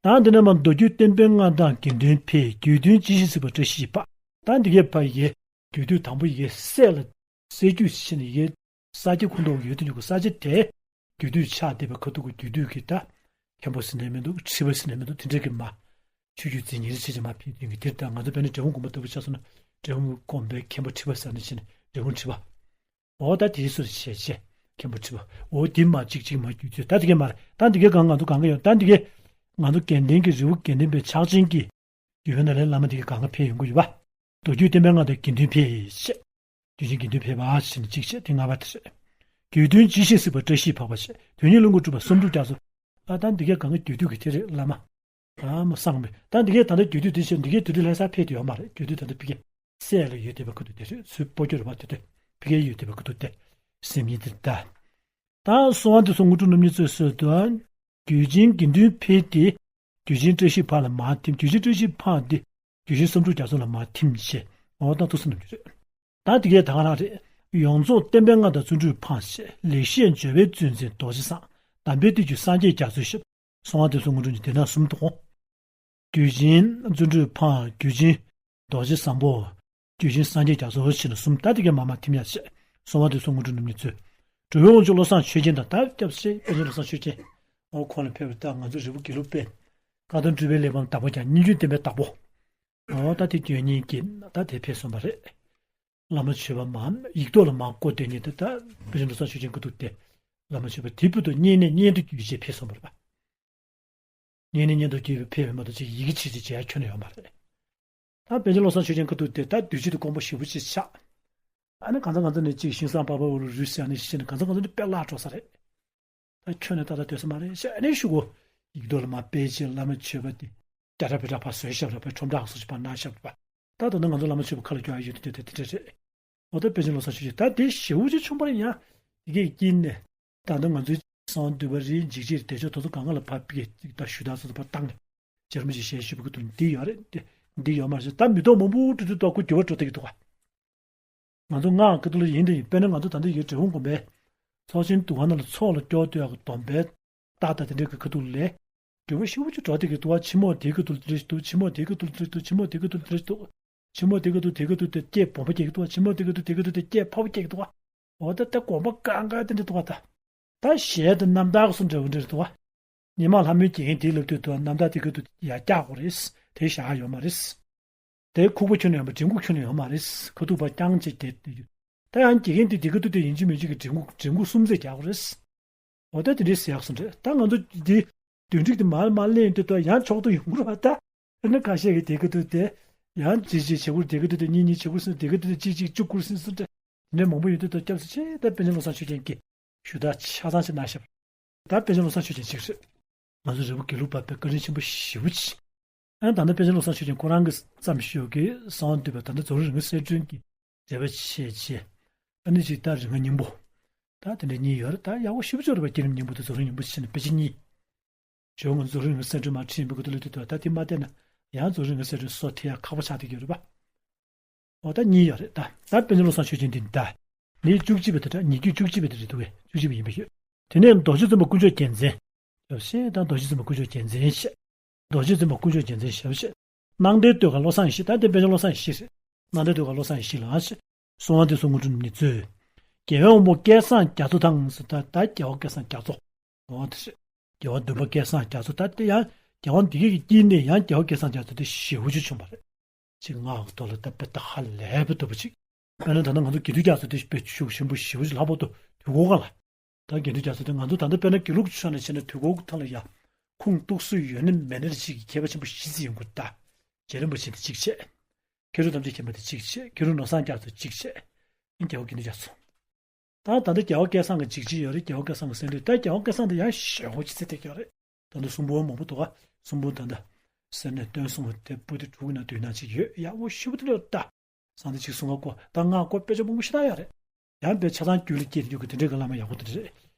བྱས། ད་འདི་ནས་མར་མདོ་རྒྱུད་བསྟན་པའི་མངའ་ཐང་དགེ་འདུན་ཕལ། རྒྱུད་དོན་ཇི་བཞིན་གཟིགས་པ་བཀྲ་ཤིས་འཕགས། ད་འདི་གའི་ཕ་ཡི་གེ། རྒྱུད་སྟོད་དང་པོ་ཡི་གེ་སྲས་ལ། སྲས་རྒྱུད་ཕྱིན་ཡི་གེ། ས་སྐྱ་ཁོངས་གཏོགས་ཡོད་དུ་འཇུག་གི་ས་སྐྱ་དེ། རྒྱུད་སྟོད་ཆགས་བསྡད་པའི་ཁ་ཐུག་གི་རྒྱུད་སྟོད་ཀྱི་ད། མཁན་པོ་ཟེར་ནས་མི་འདུག་ཁྲི་པ་ཟེར་ནས་མི་འདུག་དེ་འདྲ་གི་མ། ཆོས་བརྒྱུད་འཛིན་ཉེར་ཆེ་ཆེ་མ་ཕེབས་དུས་ཀྱི་དེར་ད་ང་ཚོ་དཔེར་ན་འབྲས་སྤུངས་དགོན་པ་ལྟ་བུ་ཆ་བཞག་ན་འབྲས་སྤུངས་དགོན་པའི་མཁན་པོ་ཁྲི་པ་ཟེར་ནས་ཕྱིན་ནས་འབྲས་སྤུངས་ཁྲི་པ། འོ་ད་དེའི་སུ་བྱས་བྱས་མཁན་པོ་ཁྲི་པ། འོ་དེ་མ་གཅིག་གཅིག་མ་རྒྱུད་ཚོད་ད་དེ་གས་མ་རེད། ད་དེ་གས་གང་ང་ཚོ་གང་ག་ཡོད་ད་དེ་གས། ང་ཚོ་དགེ་ལྡན་གྱི་རི་བོ་དགེ་ལྡན་པའི་ཕྱག་ཆེན་གྱི། རྒྱུད་པའི་ནང་ལས་བླ་མ་དེ་གས་གང་ག་ཕེབས་ཡོང་གི་ཡོད་པ། མདོ་རྒྱུད་བསྟན་པའི་མངའ་ཐང་དགེ་འདུན་ཕལ་བྱས། རྒྱུད་ཆེན་དགེ་འདུན་ཕལ་པ་ཞེས་ནས་གཅིག་བྱས་དེ་ལྔ་པ་དེ་རེད། རྒྱུད་དོན་ཇི་བཞིན་གཟིགས་པ་བཀྲ་ཤིས་འཕགས་པ་བྱས། དོན་གཉིས་ལོངས་སྐུ་གྲུབ་པ་གསུམ་དྲུག་རྒྱ་མཚོ། ད་ད་འདི་གས་གང་ག་རྒྱུད་སྟོད་ཀྱི་དེ་རེད་བླ་མ། ཨ་མ་སངས་མེད་ད་འདི་གས་ད་ལྟ་རྒྱུད་སྟོད་དེ་བྱས་འདི་གས་དུས་དུས་ལྷ་ས་ཕེབས་དུས་ཡོད་མ་རེད། རྒྱུད་སྟོད་ད་ལྟ་ཕ་གི་སྲས་ལ་ཡོད་བསྡད་པའི་ཁུ་ཐུག་དེ་རེད། ཚུལ་སྤོ་སྐྱོར་བ་དེ་དེ་ཕ་གི་ཡོད་བསྡད་པའི་ཁུ་ཐུག་དེ་སེམས་ཉིད་དེ་ད། ད་གསང་བ་འདུས་སོགས་དངོས་གྲུབ་རྣམ་གཉིས་གཙོས་སུ་དུ། རྒྱུད་ཆེན་དགེ་འདུན་ཕལ་དེ། རྒྱུད་ཆེན་བཀྲ་ཤིས་འཕགས་ལ་མར་ཐིམ། རྒྱུད་ཆེན་བཀྲ་ཤིས་འཕགས་དེ། རྒྱུད་ཆེན་བསམ་འགྲུབ་རྒྱ་མཚོ་ལ་མར་ཐིམ་བྱས། འོ་ད་ཐུགས་སུ་རྣམ་འགྱུར་རེད། ད་དེ་གས་ད་ག་རང་རེད། ཡོངས་རྫོགས་བསྟན་པའི་མངའ་ཐང་བརྩོན་འགྲུས་འཕགས་བྱས། ལེགས་བཤད་འཇོ་བའི་གཙོ་འཛིན་རྡོ་རྗེ་བཟང་། གདམས་པའི་གཏེར་གྱུར་སངས་རྒྱས་རྒྱ་མཚོའི་ཞབས། གསང་བ་འདུས་སོགས་དངོས་གྲུབ་ཀྱི་དེ་ན་གསུམ་དུ་འོང་། རྒྱུད་ཆེན་བརྩོན་འགྲུས་འཕགས། རྒྱུད་ཆེན་རྡོ་རྗེ་བཟང་པོ། རྒྱུད་ཆེན་སངས་རྒྱས་རྒྱ་མཚོ་ཞེས་ནས་གསུམ་ད་དེ་གས་མ་མ་ཐིམ་ཡ་བྱས། གསང་བ་འདུས་སོགས་དངོས་གྲུབ་རྣམ་གཉིས་གཙོས། གྲུབ་པའི་དབང་ཕྱུག་བློ་བཟང་ཆོས་རྒྱན་དང་ད་སྐྱབས་སེ་པཎ་ཆེན་བློ་བཟང་ཆོས་རྒྱན། འོ་ཁོང་ལ་ཕེབས་པ་ད་ང་ཚོ་རི་བོ་དགེ་ལུགས་པས། བཀའ་གདམས་སྤྲུལ་པའི་གླེགས་བམ་བདག་པོ་ཀྱང་སྙན་བརྒྱུད་བསྟན་པའི་བདག་པོ། འོ་ད་དེ་སྐྱོན་གཉིས་ཀྱིས་ད་དེ་ཕེབས་སོང་བ་རེད། བླ་མ་མཆོད་པ་མ་ཡིག་ཐོག་ལ་མ་བཀོད་དེ་ཉིད་དུ་ད་དཔེ་ཆ་འདུག་ས་ཆོས་ཅན་ཀུ་ཐུག་སྟེ། བླ་མ་མཆོད་པ་དེ་བར་དུ་བསྙེན་གནས་བསྙེན་དུ་བསྒྱུར་བྱས་ཕེབས་སོང་བ་རེད་པ། བསྙེན་གནས་བསྙེན་དུ་བསྒྱུར་བས་ཕེབས་པ་མ་གཏོགས་ཅིག་ཡི་གེ་ཆེད་ཅིག་མཇལ་ཡ་ཁྱོན་ནས་ཡོད་མ་རེད། ད་པཎ་ཆེན་བློ་བཟང་ཆོས་རྒྱན་ཁ་ཐུག་དེ་ད་དུས་ཆེན་དུ་དཀོན་པོ་ཞེ་པོ་ཅིག་ཆགས། ཨ་ནི་གང་ཚ་གང་ཚ་ནས་ཅིག་ཤིང་བཟང་པགས་པ་འོག་ལ་རུལ་ཟེར་ཨ་ནི་ཤི་ནས་གང་ཚ་གང་ཚ་ནས་དཔེ་བརླག་འགྲོ་ས་རེད། ད་ཁྱོན་ནས་ཏག་ཏག་སྡོད་ས་མ་རེད་ཞེས་ཨ་ནི་ཤུ་གོ། ཡིག་ཐོག་ལ་མ་དཔེ་ཆེན་བླ་མ་མཆོད་པ་དེ། རྒྱ་གྲྭ་བོད་གྲྭ་ཕར་བཟོས་ཤག་ར་བའི་ཁྲོམ་བྲག་སོགས་ཀྱི་བར་ན་ཤག་པ། ད་ད་ནི་ང་ཚོ་བླ་མ་མཆོད་པ་ཁ་ལ་སྐྱོ་ཡ་ཡོད་དེ་དེ་དེ་འདྲ་རེད། འོ་ད་པཎ་ཆེན་བློ་བཟང་ཆོས་རྒྱན་ད་དེ་ཞེ་པོ་ཅིག་ཆུང་པ་རེད་ཡ། དེ་གའི་དཀྱིལ་ནས། ད་ལྟ་ང་ཚོའི་གསང་བ་འདུས་པ་རེད། འཇིགས་བྱེད་བདེ་མཆོག་དེ་ཚོ་གང་ག་ལ་ཕར་ཕེབས་ཀྱི་ད་ཞུ་དག་ཚོ་ཕར་བཏང་ནས་རྗེ་རིན་པོ་ཆེ་ཞལ་བཞུགས་པའི་སྐབས་དུ་འདི་ཡོད་རེད་དེ། འདི་ཡོད་མ་རེད་ད་མི་ཐོག་མང་པོ་འགྲོ་དུས་ཐོག་ཁོ་འགྱུར་བ་འགྲོ་བསྡད་ཀྱི་འདུག་ག་ང་ཚོ་སྔགས་ཀྱི་ཐོག་ལ་ཡིན་དེ་ཡིན་དཔེར་ན་ང་ཚོ་ད་ལྟ་ཡོད་འབྲས་སྤུངས་དགོན་པའི་ཚོགས་ཆེན་འདུ་ཁང་ནང་ལ་ཚོགས་ལ་སྐྱོར་སྡོད་ཡག་གི་སྡོམ་པའི་རྟགས་དང་དེ་འདྲའི་གི་ཁ་ཐུག་ལས། འགྱུར་བ་ཞེ་པོ་ཅིག་འགྲོ་བསྡད་ཀྱི་འདུག་བ། ཕྱི་མོ་དེ་གི་ཐུག་དེ་འདྲ་ཞིག་འདུག་ཕྱི་མོ་དེ་གི་ཐུག་དེ་འདྲ་ཞིག་འདུག་ཕྱི་མོ་དེ་གི་ཐུག་དེ་འདྲ་ཞིག་འདུག་ཕྱི་མོ་དེ་གི་ཐུག་དེ་གི་ཐུག་དེ་སྐད་སྦོམ་པོ་སྐྱེ་གི་འདུག་བ། ཕྱི་མོ་དེ་གི་ཐུག་དེ་གི་ཐུག་དེ་སྐད་ཕོ་བོ་སྐྱེ་གི་འདུག་བ། འོ་ད་ད་དགོན་པ་གང་ག་དེ་འདྲ་འདུག་བ་ད། ད་གཞས་དང་རྣམ་ཐར་གི་སུ་འདྲ་བོ་འདྲ་འདུག་བ། ཉི་མ་ལྷ་མོའི་དགེ་རྒན་དེའི་ལབ་དུས་དུ་རྣམ་ཐར་དེ་གི་ཐུག་ཡ་རྒྱག་དགོས་རེད། དེ་བཞག་ཡོད་མ་རེད། དེ་ཁུག་པ་ཁྱོན་ནས་ཡོད་མ་རེད། མགྲིན་ཁུག་ཁྱོན་ནས་ཡོད་མ་རེད། ཁ་ཐུག་པ་རྐྱང་གཅིག་དེ་དེ་ཡོད། ད་ཡང་དགེ་རྒན་དེ་དེ་གི་ཐུག་དེ་ཡིན་གཅིག་མིན་གཅིག་གི་མགྲིན་ཁུག་མགྲིན་ཁུག་གསུམ་ཚད་རྒྱག་དགོས་རེད། འོ་ད་དེ་འདྲའི་ཟེར་ཡག་སོང་རེད། ད་ང་ཚོ་འདི་བདུན་ཁྲིག་དེ་མར་མར་གླེང་དུས་ད་ཡང་ཆོག་ཏུ་ཡོང་གི་རེད་བ་ད། དཔེར་ན་ཁ་ཤས་ཀྱིས་དེ་གི་དུས་དེ་ཡང་གཅིག་གཅིག་བྱེད་དགོས། དེ་གི་དུས་དེ་གཉིས་གཉིས་བྱེད་དགོས་ཟེར། དེ་གི་དུས་དེ་གཅིག་གཅིག་བཅུ་དགོས་ཟེར་ཟེར་ད། དེ་འདྲའི་མང་པོ་ཡོད་དུས་ད་སྐྱབས་སུ་མཆི། ད་པཎ་ཆེན་བློ་བཟང་ཆོས་རྒྱན་གྱི་ཞུ་དག་ཆ་ཚང་ཞིག་གནང་ཤག་ད་པཎ་ཆེན་བློ་བཟང་ཆོས་རྒྱན་གཅིག་རེད། ང་ཚོ་རི་བོ་དགེ་ལུགས་པ་དཔེ་བཀའ་དྲིན་ཆེན་པོ་ཞེ་པོ་ཅིག་ཨ་ད་ལྟ་པཎ་ཆེན་བློ་བཟང་ཆོས་རྒྱན་ཁོ་རང་གི་བརྩམས་ཞོག་གི་གསང་བ་འདུས་པ་ད་ལྟ་རྫོགས་རིམ་རིམ་གསལ་སྒྲོན་གྱི་འགྲེལ་པ་བྱས་རྗེས། ཨ་ནི་ཅིག་ད་རིམ་ལྔ་སྙིང་པོ། ད་དེ་འདྲ་གཉིས་ཡོད་རེད། ད་ཡག་པོ་ཞེ་པོ་ཅིག་རེད་པ། བསྐྱེད་རིམ་སྙིང་པོ་དང་རྫོགས་རིམ་སྙིང་པོ་ཕྱེ་ནས་དཔེ་ཆ་གཉིས། ཇོ་བོ་རྫོགས་རིམ་རིམ་གསལ་སྒྲོན་མར་ཁྲིད་ཡིན་པའི་སྐབས་དུ་ལ་དུས་དུ་ད་དེ་མ་བལྟས་ན་ཡང་རྫོགས་རིམ་རིམ་གསལ་སྒྲོན་སོ་ཐེ་ཡག་ཁག་པོ་ཆགས་བསྡད་ཀྱི་ཡོད་རེད་པ། འོ་ད་གཉིས་ཡོད་རེད་ད། ད་པཎ་ཆེན་བློ་བཟང་ཆོས་རྒྱན་འདི་ད། ནི་བཅུ་གཅིག་པའི་དེ་འདྲ་ཉིས་བརྒྱ་བཅུ་གཅིག་པའི་དེ་རེད་འདུག་གས། བཅུ་གཅིག་པ་ཡིན་པ་ཡོད། དེ་ནས་རྡོ་རྗེ་འཛིན་པ་དཀོན་མཆོག་རྒྱལ་མཚན། ཞབས་ཕྱི་ད་རྡོ་རྗེ་འཛིན་པ་དཀོན་མཆོག་རྒྱལ་མཚན་ཞེས། རྡོ་རྗེ་འཛིན་པ་དཀོན་མཆོག་རྒྱལ་མཚན་ཞབས་ཕྱི། སྣང་མཐའི་ཟློས་གར་བློ་བཟང་ཡེ་ཤེས། ད་དེ་པཎ་ཆེན་བློ་བཟང་ཡེ་ཤེས་རེད། སྣང་མཐའི་ཟློས་གར་བློ་བཟང་ཡེ་ཤེས་ལགས་ཞེས། གསང་བ་འདུས་སོ་དངོས་གྲུབ་རྣམ་གཉིས་གཙོས། རྒྱལ་བའི་དབང་པོ་སྐལ་བཟང་རྒྱ་མཚོ་དང་ཟེར། ད་ད་རྒྱལ་བ་སྐལ་བཟང་རྒྱ་མཚོ། འོ་དེ་རེད། རྒྱལ་བ་འདུས་པ་སྐལ་བཟང་རྒྱ་མཚོ། ད་དེ་ཡང་རྒྱལ་བ་འདི་གའི་དཀྱིལ་ནས་ཡང་རྒྱལ་བ་སྐལ་བཟང་རྒྱ་མཚོ་དེ་ཞེ་པོ་ཅིག་བྱུང་བ་རེད། ཅིག་སྔགས་ཐོག་ལ་ད་དཔེ་ད་ཧ་ལས་པའི་སྟོབས་པོ་ཅིག་དཔེར་ན་ད་ལྟ་ང་ཚོ་དགེ་འདུན་རྒྱ་མཚོ་དེ་དཔེ་ཤུགས་ཆེན་པོ་ཞེ་པོ་ཅིག་ལྷག་པར་དུ་དུས་འཁོར་སྒང་ལ། ད་དགེ་འདུན་རྒྱ་མཚོ་དེ་ང་ཚོ་ད་ལྟ་དཔེར་ན་དགེ་ལུགས་ཕྱོགས་ནས་བྱས་ན་དུས་འཁོར་གྱི་ཐོག་ལ་ཡ། ཁུངས་གཏུགས་སྲོལ་ཡོད་ན་མེད་ན་ཅིག་གི་ཁྱད་པར་ཆེན་པོ་ཞེ་ཅིག་ཡོང་གི་རེད་ད། རྗེ་རིན་པོ་ཆེ་དེ་གཅིག་བྱས། མཁས་གྲུབ་རྣམ་འབྱེད་མཁྱེན་པ་དེ་གཅིག་བྱས། མཁས་གྲུབ་ནོར་བཟང་རྒྱ་མཚོ་གཅིག་བྱས། ཨིན་རྒྱལ་བ་དགེ་འདུན་རྒྱ་མཚོ། ད་ད་ལྟ་རྒྱལ་བ་སྐལ་བཟང་གི་འཇིགས་བྱེད་ཡོད་རེད། རྒྱལ་བ་སྐལ་བཟང་གི་སེང་འབྲས། ད་རྒྱལ་བ་སྐལ་བཟང་དེ་ཡང་ཞེ་པོ་ཅིག་ཚེ་ཐེག་ཡོད་རེད། ད་ལྟ་གསུང་འབུམ་མང་པོ་འདུག་ག་གསུང་འབུམ་ད་ལྟ་སེར་སྣས་སྟོན་གསུང་བ་དེ་པོ་ཏི་དྲུག་གི་ནང་བསྡུས་ན་ཅིག་ཡོད། ཡག་པོ་ཞེ་པོ་དེ་འདྲ་ཡོད་ད། གསང་བདེ་ཆིག་གསུང་ང་སྐོར་ད་སྔགས་སྐོར་དཔེ་ཆ་མང་པོ་ཞེ་དྲག་ཡོད་རེད། ཡང་དཔེ་ཆ་ཚང་བརྒྱུད་ལ་སྐྱེལ་དུ་འཇུག་གི་དེ་འདྲའི་གི་བླ་མ་ཡག་པོ་དེ་འདྲ་རེད།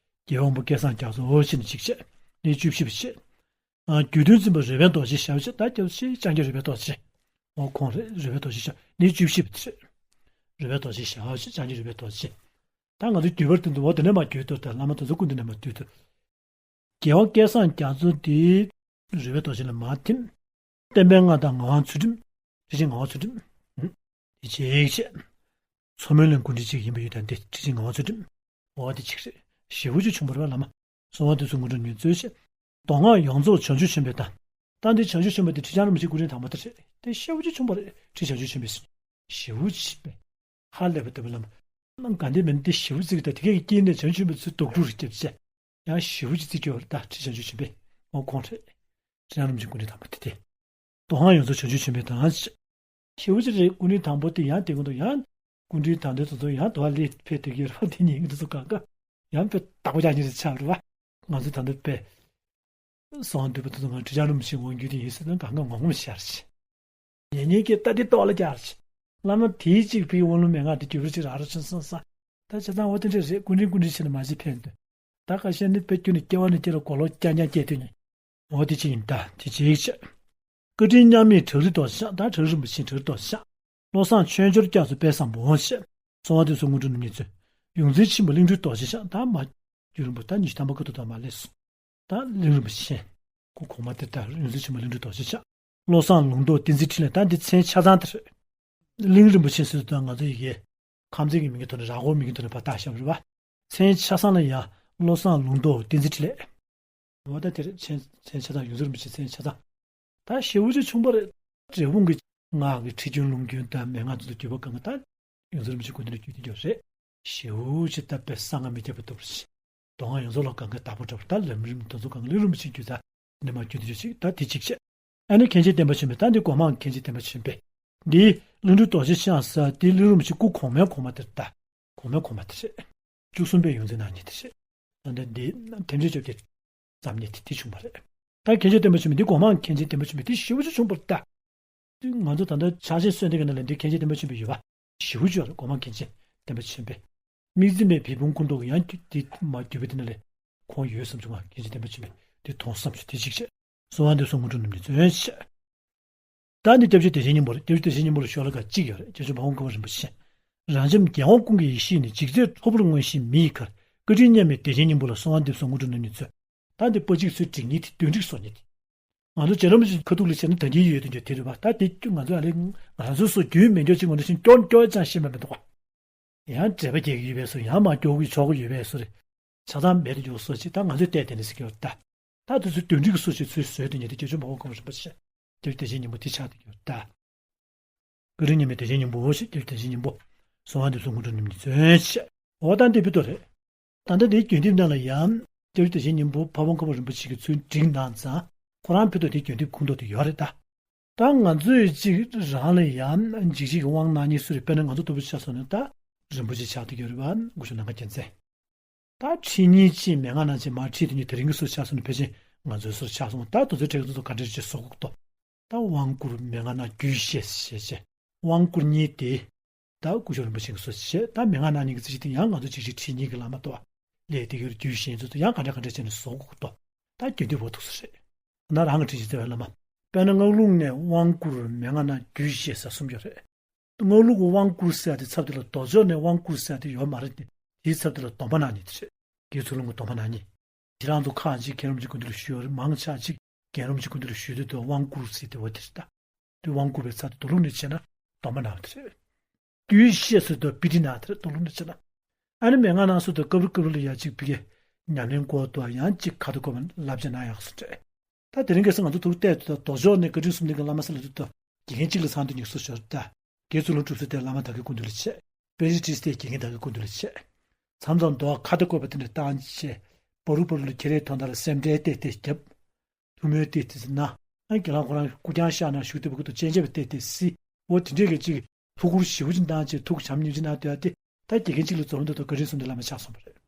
རྒྱལ་བ་དབང་པོ་སྐལ་བཟང་རྒྱ་མཚོ་འོ་ཕྱི་ནས་གཅིག་བྱས། ནི་བཅུ་བཞི་པ་བྱས། ཨ་རྒྱུད་སྟོན་འཛིན་པ་རོལ་པའི་རྡོ་རྗེ་ཞབས་ཕྱི། ད་སྐྱབས་སུ་མཆི། ལྕང་སྐྱ་རོལ་པའི་རྡོ་རྗེ། འོ་ཁོང་རེད། རོལ་པའི་རྡོ་རྗེ་ཞབས་ནི་བཅུ་བཞི་པ་དེ་རེད། རོལ་པའི་རྡོ་རྗེ་ཞབས་ཕྱི། ལྕང་སྐྱ་རོལ་པའི་རྡོ་རྗེ། ད་ང་ཚོ་བརྒྱུད་པར་དུ་འདུག་འོ་དེ་ནས་མར་བརྒྱུད་དུ་ད་བླ་མ་དེ་ཚོ་སྐུ་མདུན་ནས་མར་བརྒྱུད་དུ། རྒྱལ་བ་སྐལ་བཟང་རྒྱ་མཚོ་དེ་རོལ་པའི་རྡོ་རྗེ་ལ་མར་ཐིམ། བསྟན་པའི་མངའ་བདག་ངག་དབང་ཚུལ་ཁྲིམས། ཁྲི་ཆེན་ངག་དབང་ཚུལ་ཁྲིམས། དེ་གཅིག་བྱས། མཚོ་མོའི་གླིང་སྐུ་ཕྲེང་གཅིག་ཡིན་པ་ཡོད་དང་དེ་ཁྲི་ཆེན་ངག་དབང་ཚུལ་ཁྲིམས། འོ་དེ་གཅིག་རེད། ཞེ་པོ་ཅིག་བྱུང་བ་རེད་བ་བླ་མ། གསང་བ་འདུས་སོ་དངོས་གྲུབ་རྣམ་གཉིས་གཙོས་བྱས། མདོ་སྔགས་ཡོངས་རྫོགས་བྱང་ཆུབ་ཆེན་པོའི་གདམས། ད་འདི་བྱང་ཆུབ་ཆེན་པོ་དེ་ཁྲི་བྱང་རིན་པོ་ཆེའི་སྐུ་ཕྲེང་དང་པོ་དེ་རེད། དེ་ཞེ་པོ་ཅིག་བྱུང་བ་རེད། ཁྲི་བྱང་ཆུབ་ཆེན་པོའི། ཞེ་པོ་ཅིག་པས། ཧ་ལས་པ་ལྟ་བུ་ལམ། གནང་ག་འདི་མིན་འདི་ཞེ་པོ་ཅིག་ད་དེ་གའི་དཀྱིལ་ནས་བྱང་ཆུབ་པའི་ཚུལ་རྡོག་ཕྲུག་རེ་བརྒྱབ་བྱས། ཡང་ཞེ་པོ་ཅིག་བརྩི་རྒྱུ་བར་ད་ཁྲི་བྱང་ཆུབ་ཆེན་པོའི་འོ་ཁོང་རེད། ཁྲི་བྱང་རིན་པོ་ཆེའི་སྐུ་ཕྲེང་དང་པོ་དེ་དེ། མདོ་སྔགས་ཡོངས་རྫོགས་བྱང་ཆུབ་ཆེན་པོའི་གདམས། ཞེ་པོ་ཅིག་རེད། སྐུ་ཕྲེང་དང་པོ་དེ་ཡང་དེ་ཀུན་ཏུ་ཡང་། སྐུ་ཕྲེང་དང་དེ་ཚོ་ཚོ་ཡང་དུ་བ་ལས་ཕེབས་དེ་གའི་ར་དེ་ཉིད་ཀྱི་དུ་གང་ག་ཡང་ཕེབས་བདག་པོ་རྒྱག་ཉིད་དུ་ཆགས་རེད་བ། ང་ཚོ་ད་འདི་པས། གསང་བ་འདུས་པ་དེ་ཚོ་ང་ཁྲི་བྱང་རིན་པོ་ཆེ་ངོ་རྒྱུད་དེ་ཡིན་ཟེར་ན་གང་ག་ངོ་ངོ་ཤར་ཆེ། ཉེ་ཉེ་གི་ལྟ་དེ་ལྟོགས་ལ་རྒྱག་ཆེ། བླ་མ་དེའི་གཅིག་ཕའི་དབང་ལུང་མན་ངག་དེ་རྒྱུད་པར་ཅིག་རག་རོགས་ཆེན་སོང་ས། ད་བྱས་ཙང་འོ་དེ་འདྲ་རེད། སྐུ་ཕྲེང་སྐུ་ཕྲེང་ཕྱིན་ནས་མ་ཅིག་ཕན་འདོད། ད་ཁ་ཤས་ནི་དཔེ་རྒྱུ་ནི་སྐྱེ་བ་ནས་སྐྱེ་རུ་གོ་ལོག་རྐྱང་རྐྱང་སྐྱེ་དུས་ནི། འོ་དེ་ཅི་ཡིན་ད་དེ་ཅིག་བྱས། བཀའ་དྲིན་མཉམ་མེད་བྲག་རི་རྡོ་རྗེ་ཤག་ད་བྲག་རི་རིན་པོ་ཆེ་བྲག་རི་རྡོ་རྗེ་ཤག་བློ་བཟང་ཆོས་འབྱོར་རྒྱ་མཚོ་དཔལ་བཟང་པོ་འོང་ཞེས། གསང་བ་འདུས་སོ་དངོས་གྲུབ་རྣམ་གཉིས་གཙོས། ཡོངས་འཛིན་ཆེན་པོ་གླིང་སྤྲུལ་རྡོ་རྗེ་ཤག་ད་མ། རྒྱུད་རིན་པོ་ད་ཉི་ཤུ་ཐམ་པ་ཁ་ཐུག་ད་མ་སླེབས་སོང་། ད་གླིང་རིན་པོ་ཆེ། ཁོ་གོང་མ་དེ་ད་ཡོངས་འཛིན་ཆེན་པོ་གླིང་སྤྲུལ་རྡོ་རྗེ་ཤག་བློ་བཟང་ལུང་རྟོགས་བསྟན་འཛིན་འཕྲིན་ལས། ད་འདི་མཚན་ཆ་ཚང་དེ་རེད། གླིང་རིན་པོ་ཆེ་ཟེར་དུས་ད་ང་ཚོ་ཡི་གེ་ཁམས་ཚན་གྱི་མིང་གི་ཐོག་ནས་ར་སྐོར་མིང་གི་ཐོག་ནས་ཕར་བཏགས་བཞག་པ་རེད་བ། མཚན་ཆ་ཚང་ལ་ཡང་བློ་བཟང་ལུང་རྟོགས་བསྟན་འཛིན་འཕྲིན་ལས། འོ་ད་དེ་རེད། མཚན་མཚན་ཆ་ཚང་ཡོངས་འཛིན་རིན་པོ་ཆེ་མཚན་ཆ་ཚང་། ད་ཞེ་པོ་ཅིག་བྱུང་བ་རེད། འབྲས་སྤུངས་ཀྱི་སྔགས་ཀྱི་ཁྲིད་རྒྱུན་ལུང་རྒྱུན་དང་མན་ངག་ཚོ་ལ་བརྒྱུད་པ་གང་ག་ད་ཡོངས་འཛིན་རིན་པོ་ཆེ་སྐུ་མདུན་ལ་བརྒྱུད་དེ་འགྱོ་རེད། ཞེ་པོ་ཅིག་ད་དཔེ་གསང་སྔགས་མི་ཁྱབ་པ་འདུག་རེད། མདོ་སྔགས་ཡོངས་རྫོགས་ལ་གང་ག་བདག་པོ་འདྲ་བོ། ད་ལམ་རིམ་དེ་ཚོ་གང་ག་ལས་རིན་པོ་ཆེ་རྒྱུད་ད་འདི་མ་རྒྱུད་དེ་ཅིག་ད་དེ་གཅིག་བྱས། ཨ་ནི་མཁན་ཆེན་བསྟན་པ་ཆེན་པོས། ད་འདི་སྒོ་མང་མཁན་ཆེན་བསྟན་པ་ཆེན་པོས། འདི་ཀླུ་སྒྲུབ་རྡོ་རྗེ་འཆང་ཟེར་འདི་ལས་རིན་པོ་ཆེ་སྐུ་གོང་མའི་གོང་མ་དེ་རེད་ད། གོང་མའི་གོང་མ་དེ་རེད། བཅུ་གསུམ་པའི་ཡོངས་འཛིན་གནང་མཁན་དེ་རེད། ད་འདི་འདི་ཐེམ་ཆེན་བཅོ་བརྒྱད་བརྩམས་མཁན་དེ་དེ་བྱུང་བ་རེད། ད་མཁན་ཆེན་བསྟན་པ་ཆེན་པོས་འདི་སྒོ་མང་མཁན་ཆེན་བསྟན་པ་ཆེན་པོས་འདི་ཞེ་པོ་ཅིག་བྱུང་བ་རེད་ད། ང་ཚོ་ད་ལྟ་ཕྱག་ཆེན་གསོལ་འདེབས་ཀྱི་ནང་ལ་འདི་མཁན་ཆེན་བསྟན་པ་ཆེན་པོའི་ཡོད་པ་ཞེ་པོ་ཅིག་ཡོད་རེད། སྒོ་མང་མཁན་ཆེན་བསྟན་པ་ཆེན་པོས། དམིགས་འཛིན་མའི་བེ་བུང་སྐུ་མདོག་ཡང་འདི་མ་བརྒྱུད་པའི་དེ་ནང་ལས་ཁོང་ཡོད་བསམ་བྱུང་ང་། མཁན་ཆེན་བསྟན་པ་ཆེན་པོས་འདི་མཐོང་བསམ་བྱུང་། དེ་གཅིག་བྱས། གསོལ་བ་འདེབས་སོ་དངོས་གྲུབ་རྣམས་ཀྱིས་མཚོན་བྱས། ད་འདི་སྐྱབས་རྗེ་བདེ་ཆེན་སྙིང་པོ་རེད། སྐྱབས་རྗེ་བདེ་ཆེན་སྙིང་པོ་ལ་ཤོ་ལོ་ཀ་གཅིག་ཡོད་རེད། རྗེ་བཙུན་དཔལ་མགོན་ཁ་པ་རིན་པོ་ཆེ། རང་འཇམ་རྒྱལ་དབང་ཀུན་གྱི་ཡེ་ཤེས་ནི། ཇི་སྲིད་ཁྲོ་འབུར་མངོན་ཞིང་མི་ཡི་གར། བཀའ་དྲིན་མཉམ་མེད་བདེ་ཆེན་སྙིང་པོ་ལ། གསོལ་བ་འདེབས་སོ་དངོས་གྲུབ་རྣམས་ཀྱིས་མཚོན། ད་འདི་པ་གཅིག་ཚོས་སྒྲིག་མཁན་དེ་བདུན་སྒྲིག་བཟོ་མཁན་དེ། ང་ཚོ་རྗེ་རིན་པོ་ཆེ་ཁ་ཐུག་ལ་བྱས་ན་ད་གིན་ཡོད་དེ་འདྲ་དེ་རེད་པ། ད་དེ་ང་ཚོ་ཨ་ལས་ང་རང་ཚོ་སོ་རྒྱུས་མེད་འཇོག་ཅིག་ངོ་ནས་ཤིང་སྐྱོར་སྐྱོར་ཅང་ཤེས་མ་མི་འདུག་པ། ཡང་འགྲེལ་པ་རྒྱག་གི་ཡོད་པའི་བཟོ། ཡང་མ་སྐྱོར་གི་ཆོག་གི་ཡོད་པའི་བཟོ་རེད། ཆ་ཚང་མེད་དུ་འཇོག་སོ་ཅིག་ད་ང་ཚོས་བལྟས་བསྡད་ནས་ཟེར་གྱི་ཡོད་ད། ད་དེ་ཚོ་བདུན་སྒྲིག་གི་སོ་ཅིག་ཚོས་བཟོས་དེ་ཉིད་དེ་རྗེ་བཙུན་དཔལ་མགོན་ཁ་པ་རིན་པོ་ཆེ། སྐྱབས་རྗེ་བདེ་ཆེན་སྙིང་པོ་དེ་ཆགས་བསྡད་ཀྱི་ཡོད་ད། བཀའ་དྲིན་མཉམ་མེད་བདེ་ཆེན་སྙིང་པོ་ཞེས། སྐྱབས་རྗེ་བདེ་ཆེན་སྙིང་པོ། གསོལ་བ་འདེབས་སོ་དངོས་གྲུབ་རྣམས་ཀྱིས་མཚོན་བྱས། འོ་ད་འདི་ཕུད་རྡོག་རེད། ད་ལྟ་འདིའི་བརྒྱུད་འདེབས་ནང་ལ་ཡང་སྐྱབས་རྗེ་བདེ་ཆེན་སྙིང་པོ་ཕ་བོང་ཁ་པ་རིན་པོ་ཆེ་གིས་ཚུར་བསྒྲིགས་གནང་ཙང་ཁོ་རང་ཕུད་རྡོག་དེའི་བརྒྱུད་འདེབས་ཁུངས་ཐོག་དེ་ཡོད་རེད་ད། ད་ང་ཚོས་གཅིག་རང་ལ་ཡང་འཇིགས་བྱེད་ཀྱི་དབང་གནང་མཁན་སུ་རེད། དཔེར་ན་ང་ཚོ་ལྟ་བུ་ཆ་བཞག་ན་ད་རིན་པོ་ཆེ་ཆགས་བསྡད་ཀྱི་ཡོད་རེད་པ། སྐུ་ཞབས་ནམ་མཁའ་རྒྱལ་མཚན། ད་ཁྲིད་མཁན་གཅིག་མན་ངག་ནང་ཆེན་མར་ཁྲིད་དེ་ཉིད་དེ་རིང་གི་སུ་ཆགས་སོང་ན་ཕལ་ཆེར་ང་ཚོའི་སུ་ཆགས་སོང་། ད་དེ་ཚོའི་གྲས་ཀྱི་ཚོ་ག་འདྲ་ཅིག་བཟོ་དགོས་ཀྱི་འདུག་ད་དབང་བསྐུར་མན་ངག་ནང་རྒྱུད་བཤད་ཞེས་བྱས། དབང་བསྐུར་མཁན་དེ་ད་སྐུ་ཞབས་རིན་པོ་ཆེ་གིས་སུ་བྱས། ད་མན་ངག་ནང་ཉིད་ཀྱི་ཚིག་གཅིག་དེ་ཡང་ང་ཚོ་གཅིག་གཅིག་ཁྲིད་མཁན་གྱི་བླ་མ་ཏོ་ལས་དེ་གའི་རྒྱུད་བཤད་ཚོ་ཚོ་ཡང་ག་འདྲ་ག་འདྲ་བྱས་ནས་བཟོ་དགོས་ཀྱི་འདུག་ད་རྒྱུད་འདི་བོ་ཐུག་སུ་རེད། ན་རང་གི་ཁྲིད་ཅིག་བརྩེ་བའི་བླ་མ། དཔེར་ན་སྔགས་ལུགས་ནས་དབང་བསྐུར་མན་ངག་ནང་རྒྱུད་བཤད་ཟེར་གསུམ་ཡོད་རེད། སྔགས་ལུགས་ཀྱི་དབང་བསྐུར་ཟེར་དེ་ཚབ་དེ་ལ་མདོ་ཕྱོགས་ནས་དབང་བསྐུར་ཟེར་དེ་ཡོད་མ་རེད་དེ། དེའི་ཚབ་དེ་ལ་སྡོམ་པ་གནང་ནི་དེ་རེད། དགེ་ཚུལ་སློང་གི་སྡོམ་པ་གནང་ནི། ཁྱེད་རང་ཚོ་ཁག་ཅིག་མཁན་རིན་པོ་ཆེ་སྐུ་མདུན་ལ་ཞུས་ཡོད་རེད། མང་ཆ་ཅིག་མཁན་རིན་པོ་ཆེ་སྐུ་མདུན་ལ་ཞུས་དུས་དུ་དབང་བསྐུར་ཟེར་དེ་བ་དེ་རེད་ད། དེ་དབང་བསྐུར་བའི་ཚབ་དེ་མདོ་ལུགས་ནས་བྱས་ན་སྡོམ་པ་གནང་བ་དེ་རེད། རྒྱུད་བཤད་ཟེར་དུས་དཔེ་ཁྲིད་གནང་དེ་རེད། མདོ་ལུགས་ནས་བྱས་ན། ཨ་ནི་མན་ངག་གནང་ཟེར་དུས་སྐབས་རེ་སྐབས་རེ་ལ་ཡ་གཅིག་ཕ་གིའི་ཉམས་ལེན་སྐོར་དུ་ཡང་གཅིག་ཁ་ཐུག་སྐོར་བ་བསླབ་བྱ་གནང་ཡག་སུ་འདྲ། ད་དེ་རིང་ཁ་སང་ང་ཚོ་ཐུགས་གཏད་དུ་ད་མདོ་ཕྱོགས་ནས་བཀའ་དྲིན་གསུམ་ལྡན་གྱི་བླ་མ་ཟེར་ལ་དུས་དུ་དགེ་རྒན་གཅིག་ལ་ཚང་དུ་ཉུག་སུ་ཞོར་ད། དགེ་ཚུལ་སློང་གྲུབ་ཚུལ་དེ་བླ་མ་དག་གི་སྐུ་མདུན་ལ་བྱས། དཔལ་རི་ཁྲི་སྟེ་དགེ་རྒན་དག་གི་སྐུ་མདུན་ལ་བྱས། མཚམས་མཚམས་མདོ་ཁ་ཐུག་སྐོར་བ་དེ་འདྲ་བཏང་བྱས། པ་རུ་པ་རུ་ལ་ཁྱེད་རའི་དོན་དག་ལ་སེམས་ཁྲལ་བལྟས་ཏེ་རྒྱབ། ཐུགས་སྨོན་བལྟས་ཏེ་ཟིན་ན། ཨ་རྒན་ལགས་ཁོ་རང་སྐུ་རྐྱང་ཤག་ན་བཞུགས་ཏེ་བུ་གུ་དང་སྤྱན་ཆབ་བལྟས་ཏེ་སི། འོ་དེ་འདྲས་ཀྱི་གཅིག་ཐུགས་ཁུར་ཞེ་པོ་ཅིག་བཏང་བྱས་ཐུགས་བྱམས་སྙིང་རྗེ་གནང་སྡོད་ཡ་དེ། ད་དགེ་རྒན་གཅིག་ལ་འཛོམས་འདུག་ད་བཀའ་དྲིན་གསུམ་ལྡན་བླ་མ་ཆགས་སོང་བ་རེད།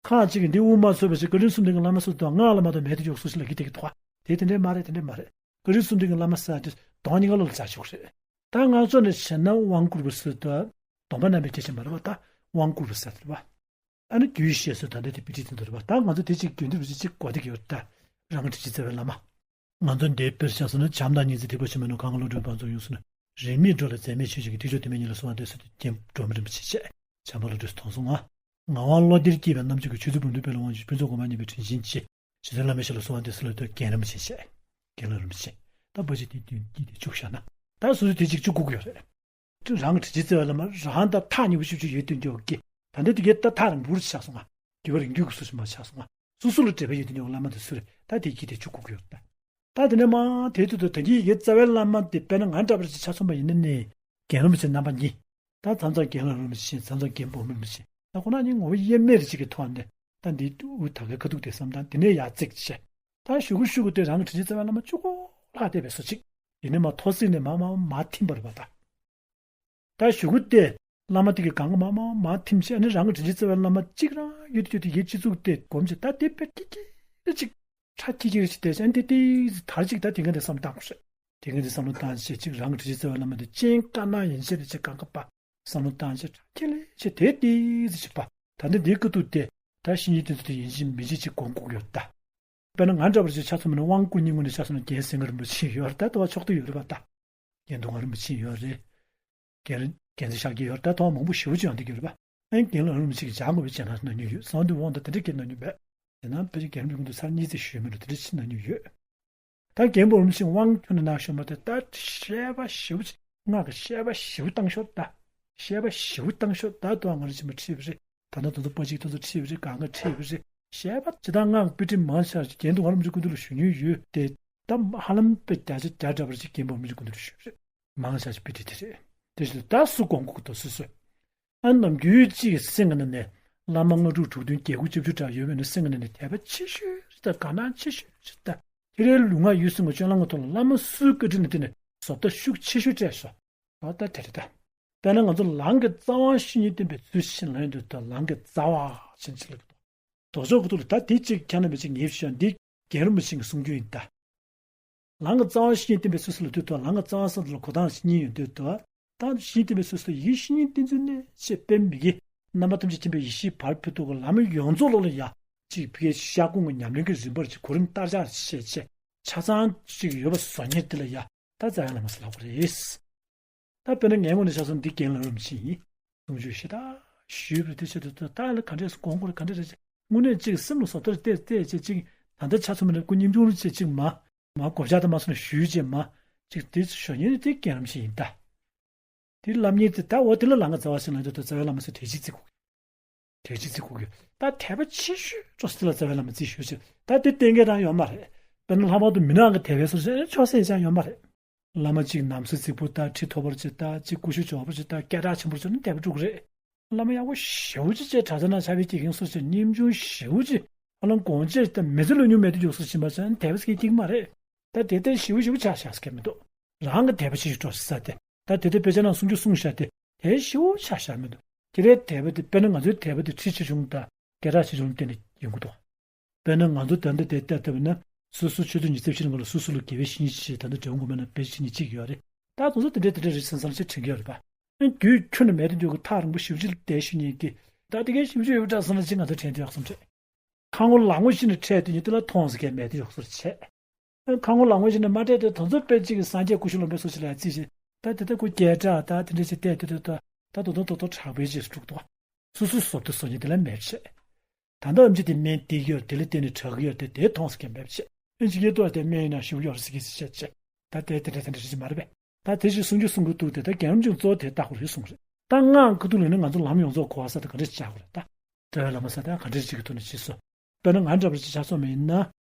ཁག་ཅིག་གིས་འདི་དབུ་མ་ཚོས་པ་ཞིག་བཀའ་དྲིན་གསུམ་ལྡན་གྱི་བླ་མ་ཚོ་དང་སྔགས་བླ་མ་དང་མེད་དུ་འཇོག་སོ་ཞིག་ལ་གི་དེ་གི་ཐོག་དེ་དེ་འདྲས་མ་རེད། དེ་འདྲས་མ་རེད། བཀའ་དྲིན་གསུམ་ལྡན་གྱི་བླ་མ་ཟེར་དེ་གདོང་གཉིས་ཀ་བློ་ལ་འཇགས་ཆོག་རེད། ད་ང་ཚོ་ནས་བྱས་ན་དབང་བསྐུར་བ་ཟེར་དུས་སྡོམ་པ་གནང་བའི་སྐད་ཆ་མ་རེད་བ། ད་དབང་བསྐུར་བ་ཟེར་དེ་རེད་བ། ཨ་ནི་རྒྱུད་བཤད་ཟེར་ད་ལྟ་དེ་དཔེ་ཁྲིད་དེ་འདུག་རེད་བ། ད་ང་ཚོ་དེ་གཅིག་རྒྱུན་དུ་རུ་གཅིག་གཅིག་གོ་བདེ་གི་ཡོད་ད། རང་གི་ཁྲིད་ཅིག་བརྩེ་བའི་བླ་མ། ང་ཚོ་འདིའི་དཔེར་བཞག་སོང་ན་བྱམས་དང་སྙིང་རྗེ་ཐེག་པ་ཆེན་པོའི་ནང་གང་གི་བློ་གྲོས་བང་མཛོད་ཡོངས་སུ་ནི། རིས་མེད་འགྲོ་ལ་འཛད་མེད་ཆོས་ཀྱི་ཐེག་མཆོག་དེ་མེད་ཉིད་ལ་གསོལ་བ་འདེབས་ཟེར་དུས་རྒན་འབྲོག་མི་རིན་པོ་ཆེ་བྱས། བྱམས་པ་བློ་གྲོས་སུ་དོན་གསུང་ང་། ངག་དབང་བློ་གཏེར་བསྐྱེད་པའི་རྣམ་དཔྱོད་ཀྱི་ཆོས་ཚུལ་འབུམ་འདུས་དཔལ་ལ་དབང་ཕྱུག་ཕུན་ཚོགས་སྒོ་མང་བརྙེས་པའི་དྲིན་ཅན་གྱིས། རྗེ་བཙུན་བླ་མའི་ཞབས་ལ་གསོལ་བ་འདེབས་ཟེར་ལབ་དུས་རྒན་རིན་པོ་ཆེ་བྱས། རྒན་ལགས་རིན་པོ་ཆེ། ད་པོ་ཆེ་དེ་དུས་དཀྱིལ་དེ་བཅུག་བཞག་ན། ད་སོ་སོ་དེ་གཅིག་བཅུག་དགོས་ཀྱི་ཡོད་རེད། རང་གི་ཁྲིད་ཅིག་བརྩེ་བའི་བླ་མ་རང་དང་ཐག་ཉེ་པོ་ཤུགས་ཆེ་ཡོད་དུས་འགྱོ་གི། ད་ལྟ་དེ་གའི་ད་ཐག་རིང་པོ་ཆགས་སོང་ང་། རྒྱུད་པ་རིང་རྒྱུད་ཀྱི་སུ་ཞིག་མ་ཆགས་སོང་ང་། སོ་སོ་ལ་འབྲེལ་བ་ཡོད་དུས་འགྱོ་བླ་མ་དེ་སུ་རེད། ད་དེ་གི་དེ་བཅུག་དགོས་ཀྱི་ཡོད་ད། ད་དེ་ནས་མ་དེ་དུས་ད་གིན་ཡི་གེ་རྩ་བའི་བླ་མ་དེ་དཔེར་ན་ང་འདྲ་བ་ཅིག་ཆ་མཚོན་པ་ཡིན་ན་ནི། རྒན་རིན་པོ་ཆེ་རྣམ་པ་གཉིས། ད་མཚམས་མཚམས་རྒན་ལགས་རིན་པོ་ཆེ་མཚམས་མཚམས་རྒན་འབོག་མི་རིན་པོ་ཆེ། ད་ཁོ་རང་གཉིས་ངོ་བོ་དབྱེར་མེད་རེ་ཅིག་གི་ཐོག་ནས་ད་འདི་དབུ་ད་གའི་ཁ་ཐུག་དེ་བསམ་སྟངས་དེ་ནས་ཡར་བརྩིགས་བྱས། ད་གཞུག་གུ་གཞུག་གུ་དེ་རང་གི་ཁྲིད་ཅིག་བརྩེ་བའི་བླ་མ་གཅིག་པོ་ལྷག་བསྡད་པའི་བཟོ་ཅིག་ཡིན་ནའི་མ་ཐོག་སྲིད་ནས་མ་མ་མ་ཐིམ་པ་རེད་པ་ད། ད་གཞུག་གུ་དེ་བླ་མ་དེ་གི་གང་ག་མ་མ་མ་ཐིམ་བྱས། ཨ་ནི་རང་གི་དྲིན་ཅན་བརྩེ་བའི་བླ་མ་གཅིག་རང་ཡོད་དུས་ཡོད་དུས་ཡེ་སྤྱི་གཙུག་དེ་སྒོམ་བྱས། ད་དེ་དཔེ་ཁྱི་ཁྱི་ཅིག་ཁྲ་ཁྱི་ཁྱི་ཅིག་བལྟས་བྱས། ཨ་ནི་དེ་དེ་དར་ཅིག་ད་དེ་ག་དེ་བསམ་བཏང་དགོས་རེད། དེ་ག་དེ་བསམ་བློ་བཏང་བྱས་ཅིག་རང་གི་དྲིན་ཅན་བརྩེ་བའི་བླ་མ་དེ་སྤྱན་དཀར་ནག་ཡན་ཆད་དེ་ཅིག་གང་ག་པ་བསམ་བློ་བཏང་བྱས་ཁྲ་ཁྱི་ལེ་བྱས་དེ་དེ་ཅིག་པ། ད་ནི་འདིའི་ཁ་ཐུག་དེ་ད་བཤེས་གཉེན་དེ་ཚོ་དེ་ཡིན་གཅིག་མིན་གཅིག་ཅིག་སྒོམ་དགོས་ཀྱི་ཡོད་ད། དཔེར་ན་ང་འདྲ་བ་ཅིག་ཆ་མཚོན་པ་ན་དབང་བསྐུར་མཁན་ངོས་ནས་ཆ་མཚོན་ན་རྒན་སེང་གེ་རིན་པོ་ཆེ་ཡོད་རེད་ད། ལྟ་བ་ཕྱོགས་བསྡུས་ཡོད་རེད་པ་ད། རྒན་མདོ་སྔགས་རིན་པོ་ཆེ་ཡོད་རེད། རྒན་རྒན་ཚེ་ཤཱཀྱ་ཡོད་རེད་ད། ལྟ་བ་མང་པོ་ཞེ་པོ་ཅིག་ཡང་འདི་གི་ཡོད་རེད་པ། ཨ་ནི་རྒན་ལགས་རིན་པོ་ཆེ་གིས་སྦྱང་དགོས་པའི་སྦྱང་ན་གནང་མྱོང་ཡོད། གསང་འདུས་དབང་དང་དེ་འདྲ་སྐད་གནང་མྱོང་མེད། དེ་ན་ཕལ་ཆེར་རྒན་རིན་པོ་ཆེ་སྐུ་མདུན་ཚར་གཉིས་ཙམ་ཞུས་མེད་འགྲོ། དེ་འདྲ་ཅིག་གནང་མྱོང་ཡོད། ད་རྒན་པོ་རིན་པོ་ཆེ་དབང་ཁྱོན་ནས་གནང་ཤོར་མ་ཐལ། ད་བཤད་པ་ཞེ་པོ་ཅིག་སྔགས་ཀྱི་བཤད་པ་ཞེ་པོ་བཏང་ཤོར་ད། བཤད་པ་ཞེ་པོ་བཏང་ཤོར་ད། དུ་ང་རང་ཕྱི་མ་ཁྲིད་པ་རེད། ད་ལྟ་དུ་དུ་པ་གཅིག་ཏུ་ཏུ་ཁྲིད་པ་རེད། གང་ག་ཁྲིད་པ་རེད། བཤད་པ་ཇི་ལྟར་སྔགས་དཔེ་ཁྲིད་མང་ཆེ་བ་ཞིག་རྒན་མདོ་སྔགས་རིན་པོ་ཆེ་སྐུ་མདུན་ལ་ཞུ་མྱོང་ཡོད་དེ། ད་ཧ་ལམ་དཔེ་བརྒྱ་ཆ་བརྒྱ་འདྲ་བ་ཞིག་རྒན་པོ་རིན་པོ་ཆེ་སྐུ་མདུན་ལ་ཞུས་པ་རེད། མང་ཆེ་བ་ཞིག་དཔེ་ཁྲིད་དེ་རེད། དེ་བཞིན་ད་སུ་དགོངས་དགོས་ཀྱི་འདུག་སུ་སུ། ཨ་ནམ་རྒྱུན་གཅིག་གི་སེམས་ཀྱི་ནང་ནས་ བླ་མ་ལྔ་དྲུག་དྲུག་བདུན་བརྒྱད་དགུ་བཅུ་བཅུ་འདྲ་ཡོད་པས་ན། སེམས་ཀྱི་ནང་ནས་དད་པ་ཆེ་ཤོས་དང་དགའ་སྣང་ཆེ་ཤོས་དང་། ཁྱེད་རའི་ལུས་ངག་ཡིད་གསུམ་གྱི་སྤྱོད་ལམ་གྱི་ཐོག་ལ་བླ་མ་སུའི་བཀའ་དྲིན་ལ་བརྟེན་ནས་བཟོ་ལྟ་ཤུགས་ཆེ་ཤོས་སྤྲད་སོང་། ད་ལྟ་དེ་རེད་ད། དཔེར་ན་ང་ཚོ་ལམ་གྱི་རྩ་བ་བཤེས་གཉེན་བསྟེན་པའི་ཚུལ་ཞེས་ལབ་ཡོང་དུས། ད་ལམ་གྱི་རྩ་བ་ཞེས་ཅིག་ལབ་ཀྱི་འདུག། ལྡོག་ཕྱོགས་ཀྱི་ཐོག་ལ་ད་དེ་གཅིག་ཁྱེད་རྣམ་པས་ཅིག་ངེས་ཤེས་ཤིག། འདི་རྒན་རིན་པོ་ཆེ་གིས་གསུང་རྒྱུ་ཡིན་ད། ལམ་གྱི་རྩ་བ་བཤེས་གཉེན་བསྟེན་པའི་ཚུལ་ཟེར་ལབ་དུས། ད་ལམ་གྱི་རྩ་བ་ཟེར་དུས་ལ་གོ་སྟངས་ཤིག་གཉིས་ཡོང་དུས། ད་ད་བཤེས་གཉེན་བསྟེན་པའི་ཚུལ་ཟེར་དུས། ཡིད་བཤེས་གཉེན་བསྟེན་ཚུལ་ནི་ཅེས་པའི་མི་དགེ་རྣམ་པ་ཐམས་ཅད་མཁྱེན་པའི་ཡེ་ཤེས་བར་ཕུད་ཐོག་གི་ལམ་ཡོངས་རྫོགས་ལོག་ལ་ཡ་གཅིག་ཕ་གིའི་ཤར་ཁོང་གི་ཉམས་ལེན་གྱི་རིམ་པར་ཅིག་གོ་རིམ་ལྟར་ཆགས་བྱས་བྱས་ཆ་ཚང་ཅིག་ཡོད་པ་བཟོ་མཁན་དེ་ལ་ཡ་ད་རྩ་བའི་བླ་མ་ཟེར་ལབ་དགོས་རེད། ད་དཔེར་ན་ངའི་ངོས་ནས་ཆ་མཚོན་འདི་རྒན་ལགས་རིན་པོ་ཆེ་ཡིན། གསུང་ཆོས་ཞེ་དྲག་ཞུས་པའི་དུས་ཚོད་དུ། ད་ལ་ག་འདྲས་སུ་དགོངས་དགོས་རེད། ག་འདྲས་རེད་ཅེས་དངོས་གནས་ཅིག་སེམས་ལ་བཟོ་ལྟར་བལྟས་བལྟས་བྱས་ཅིག། ད་ལྟ་ཆ་མཚོན་པ་ན་སྐུ་ཉམ་ཆུང་རུ་བྱས་ཅིག་མ་མ་གོ་ཆ་དང་མ་སོང་ན་ཞུས་བྱས་མ་ཅིག་དེ་ཞུ་མཁན་དེ་རྒན་རིན་པོ་ཆེ་ཡིན་ད། དེ་ལབ་མཁན་དེ་ད་འོ་དེ་ལ་ལམ་གྱི་རྩ་བ་ཟེར་ལབ་དུས། ད་རྩ་བའི་བླ་མ་ཟེར་དེ་གཅིག་བརྩི་དགོས། དེ་གཅིག་བརྩི་དགོས་ཀྱི། ད་དད་པ་ཆེ་ཤོས་ཅོག་ཙེ་ལ་རྩ་བའི་བླ་མ་བརྩི་ཞུ་ཅིག། ད་དེ་གཏན་འཁེལ་རང་ཡོད་མ་རེད། དཔེར་ན་ལྷག་པར་དུ་མི་ནག་གི་དད་པའི་སོར་ཆོག་ཟེར་ཅང་ཡོད་མ་རེད། བླ་མ་གཅིག་ནམ་སྲོད་རྫིག་པོ་ལྟ། ཁྲི་མཐོ་པོ་ཅིག་ལྟ། གཅིག་སྐུ་ཞབས་མགྱོགས་པོ་ཅིག་ལྟ། སྐད་གྲགས་ཆེན་པོ་ཅིག་ནི་དད་པ་འགྲུབ་ཀྱི་རེད། བླ་མ་ཡག་པོ་ཞེ་པོ་ཅིག་བྱས། གྲྭ་ས་ནང་ཕྱག་དཔེ་སྐྱེལ་མཁན་སོར་ཆོག། ཉམ་ཆུང་ཞེ་པོ་ཅིག་ཨ་ལང་དགོང་ཅིག་ད་མི་ཚེ་ལོ་ཉུང་མེད་དུ་འཇོག་སོར་ཕྱིན་པ་ཅང་དད་པ་སྐྱེ་ཀྱི་མ་རེད། ད་དེ་ལྟར་ཞེ་པོ་ཞེ་པོ་ཆགས་བཞག་ཟེར་མཁན་མི་འདུག། རང་གི་དད་པ་ཆེ་ཤོས་ཅོག་ཙེ་ཟེར་དེ། ད་དེ་ལྟར་དཔེ་ཆ་ནང་གསུང་རྒྱུ་གསུངས་བཞག་དེ་དེ་ཞེ་པོ་ཆགས་བཞག་མི་འདུག། ཁྱེད་རའི་དད་པ་དེ། དཔེར་ན་ང་ཚོའི་དད་པ་དེ་ཁྲི་ཆེ་ཆུང་དང་སྐད་གྲགས་ཆེ་ཆུང་ལ་བརྟེན་ནས་ཡོང་གི་འདུག། དཔེར་ན་ང་ཚོ་ད་ལྟ་དེ་ལྟ་ལྟ་བས་ན། སོ་སོ་ཆུ་ཚོད་ཉི་ཤུ་རྩ་བཞི་ནང་ལ་སོ་སོ་ལ་དགེ་བའི་བཤེས་གཉེན་ཞིག་ད་ལྟ་འབྲས་སྤུངས་དགོན་པ་ན་དཔེ་ཆ་ཉིད་གཅིག་ཡོད་རེད། ད་དེ་ཚོ་དེ་འདྲ་དེ་འདྲ་རེད་ཟེར་བསམ་བློ་དྲན་གྱི་ཡོད་རེད་པ། རྒྱུས་ཁྱོན་ནས་མེད་དུ་འཇོག་གི། ཐག་རིང་པོ་ཞེ་པོ་ཅིག་ལ་བསྡད་ཞུ་མཁན་གྱི། ད་དེ་གའི་ཞེ་པོ་ཅིག་ཡོད་པ་འདྲ་བསམ་ན་ཅིག་ང་ཚོ་དྲན་དུ་ཡག་བསམ་རེད། ཁ་ངོ་ལག་ངོ་ཞིག་ནས་འཕྲད་དུས་ཉིད་དེ་ལ་མཐོང་ཟེར་མཁན་མེད་དུ་ཡོད་སོར་བྱས། ཁ་ངོ་ལག་ངོ་ཞིག་ནས་མ་འཕྲད་དུས་དེ་ཚོ་དཔེ་གཅིག་གི་སངས་རྒྱས་སྐུ་ཞབས་ལོ་པཎ་སོགས་ཞིག་ལ་རྩིས་བྱས། ད་དེ་ལྟ་སྐུ་སྐད་གྲགས་ད་དེ་འདྲ་ཞིག་བལྟས་དུས་དུས་ད་ད་དོ་དོ་དོ་དོ་དྲག་པོའི་རྗེས་སུ་འགྲོ་གི་འདུག། སོ་སོའི་བཟོ་ལྟ་བཟོ་མཁན་དེ་ལ་མེད་བྱས། ད་ལྟ་ཨེམ་ཆི་དེ་སྨན་སྟེར་གྱི་ཡོད་རེད། དེ་ལ་བརྟེན་ནས་དྲག་གི་ཡོད་རེད། དེ་མཐོང་ཟེར་མཁན་མེད་བྱས། ཨེམ་ཆི་སྐྱེ་ལྟོས་དེ་སྨན་ཡིན་ན་ཞེ་པོ་ཡོད་རེད་ཟེར་གྱི་ཟེར་བྱས་བྱས། ད་དེ་དེ་འདྲ་དེ་འདྲ་ཞིག་མ་རེད་པས། ད་དེ་ཞིག་གསུང་རྒྱུ་གསུང་གི་འདུག་སྟེ། ད་རྒན་རིན་པོ་ཆེས་གཙོ་བོ་དེ་ལྟ་དགོས་རེད་གསུངས་རེད། ད་སྔགས་ཀྱི་ཁ་ཐུག་ལ་ནི་ང་ཚོ་ལམ་ཡོངས་རྫོགས་གོ་བ་ས་དེ་ག་འདྲ་ཞིག་བྱ་དགོས་རེད། ད་རྩ་བའི་བླ་མ་ཟེར་དེ་ག་འདྲ་ཞིག་གི་ཐོག་ནས་བྱས་སོ། དཔེར་ན་ང་འདྲ་པོ་ཅིག་ཆ་ཚང་མ་ཡིན་ན།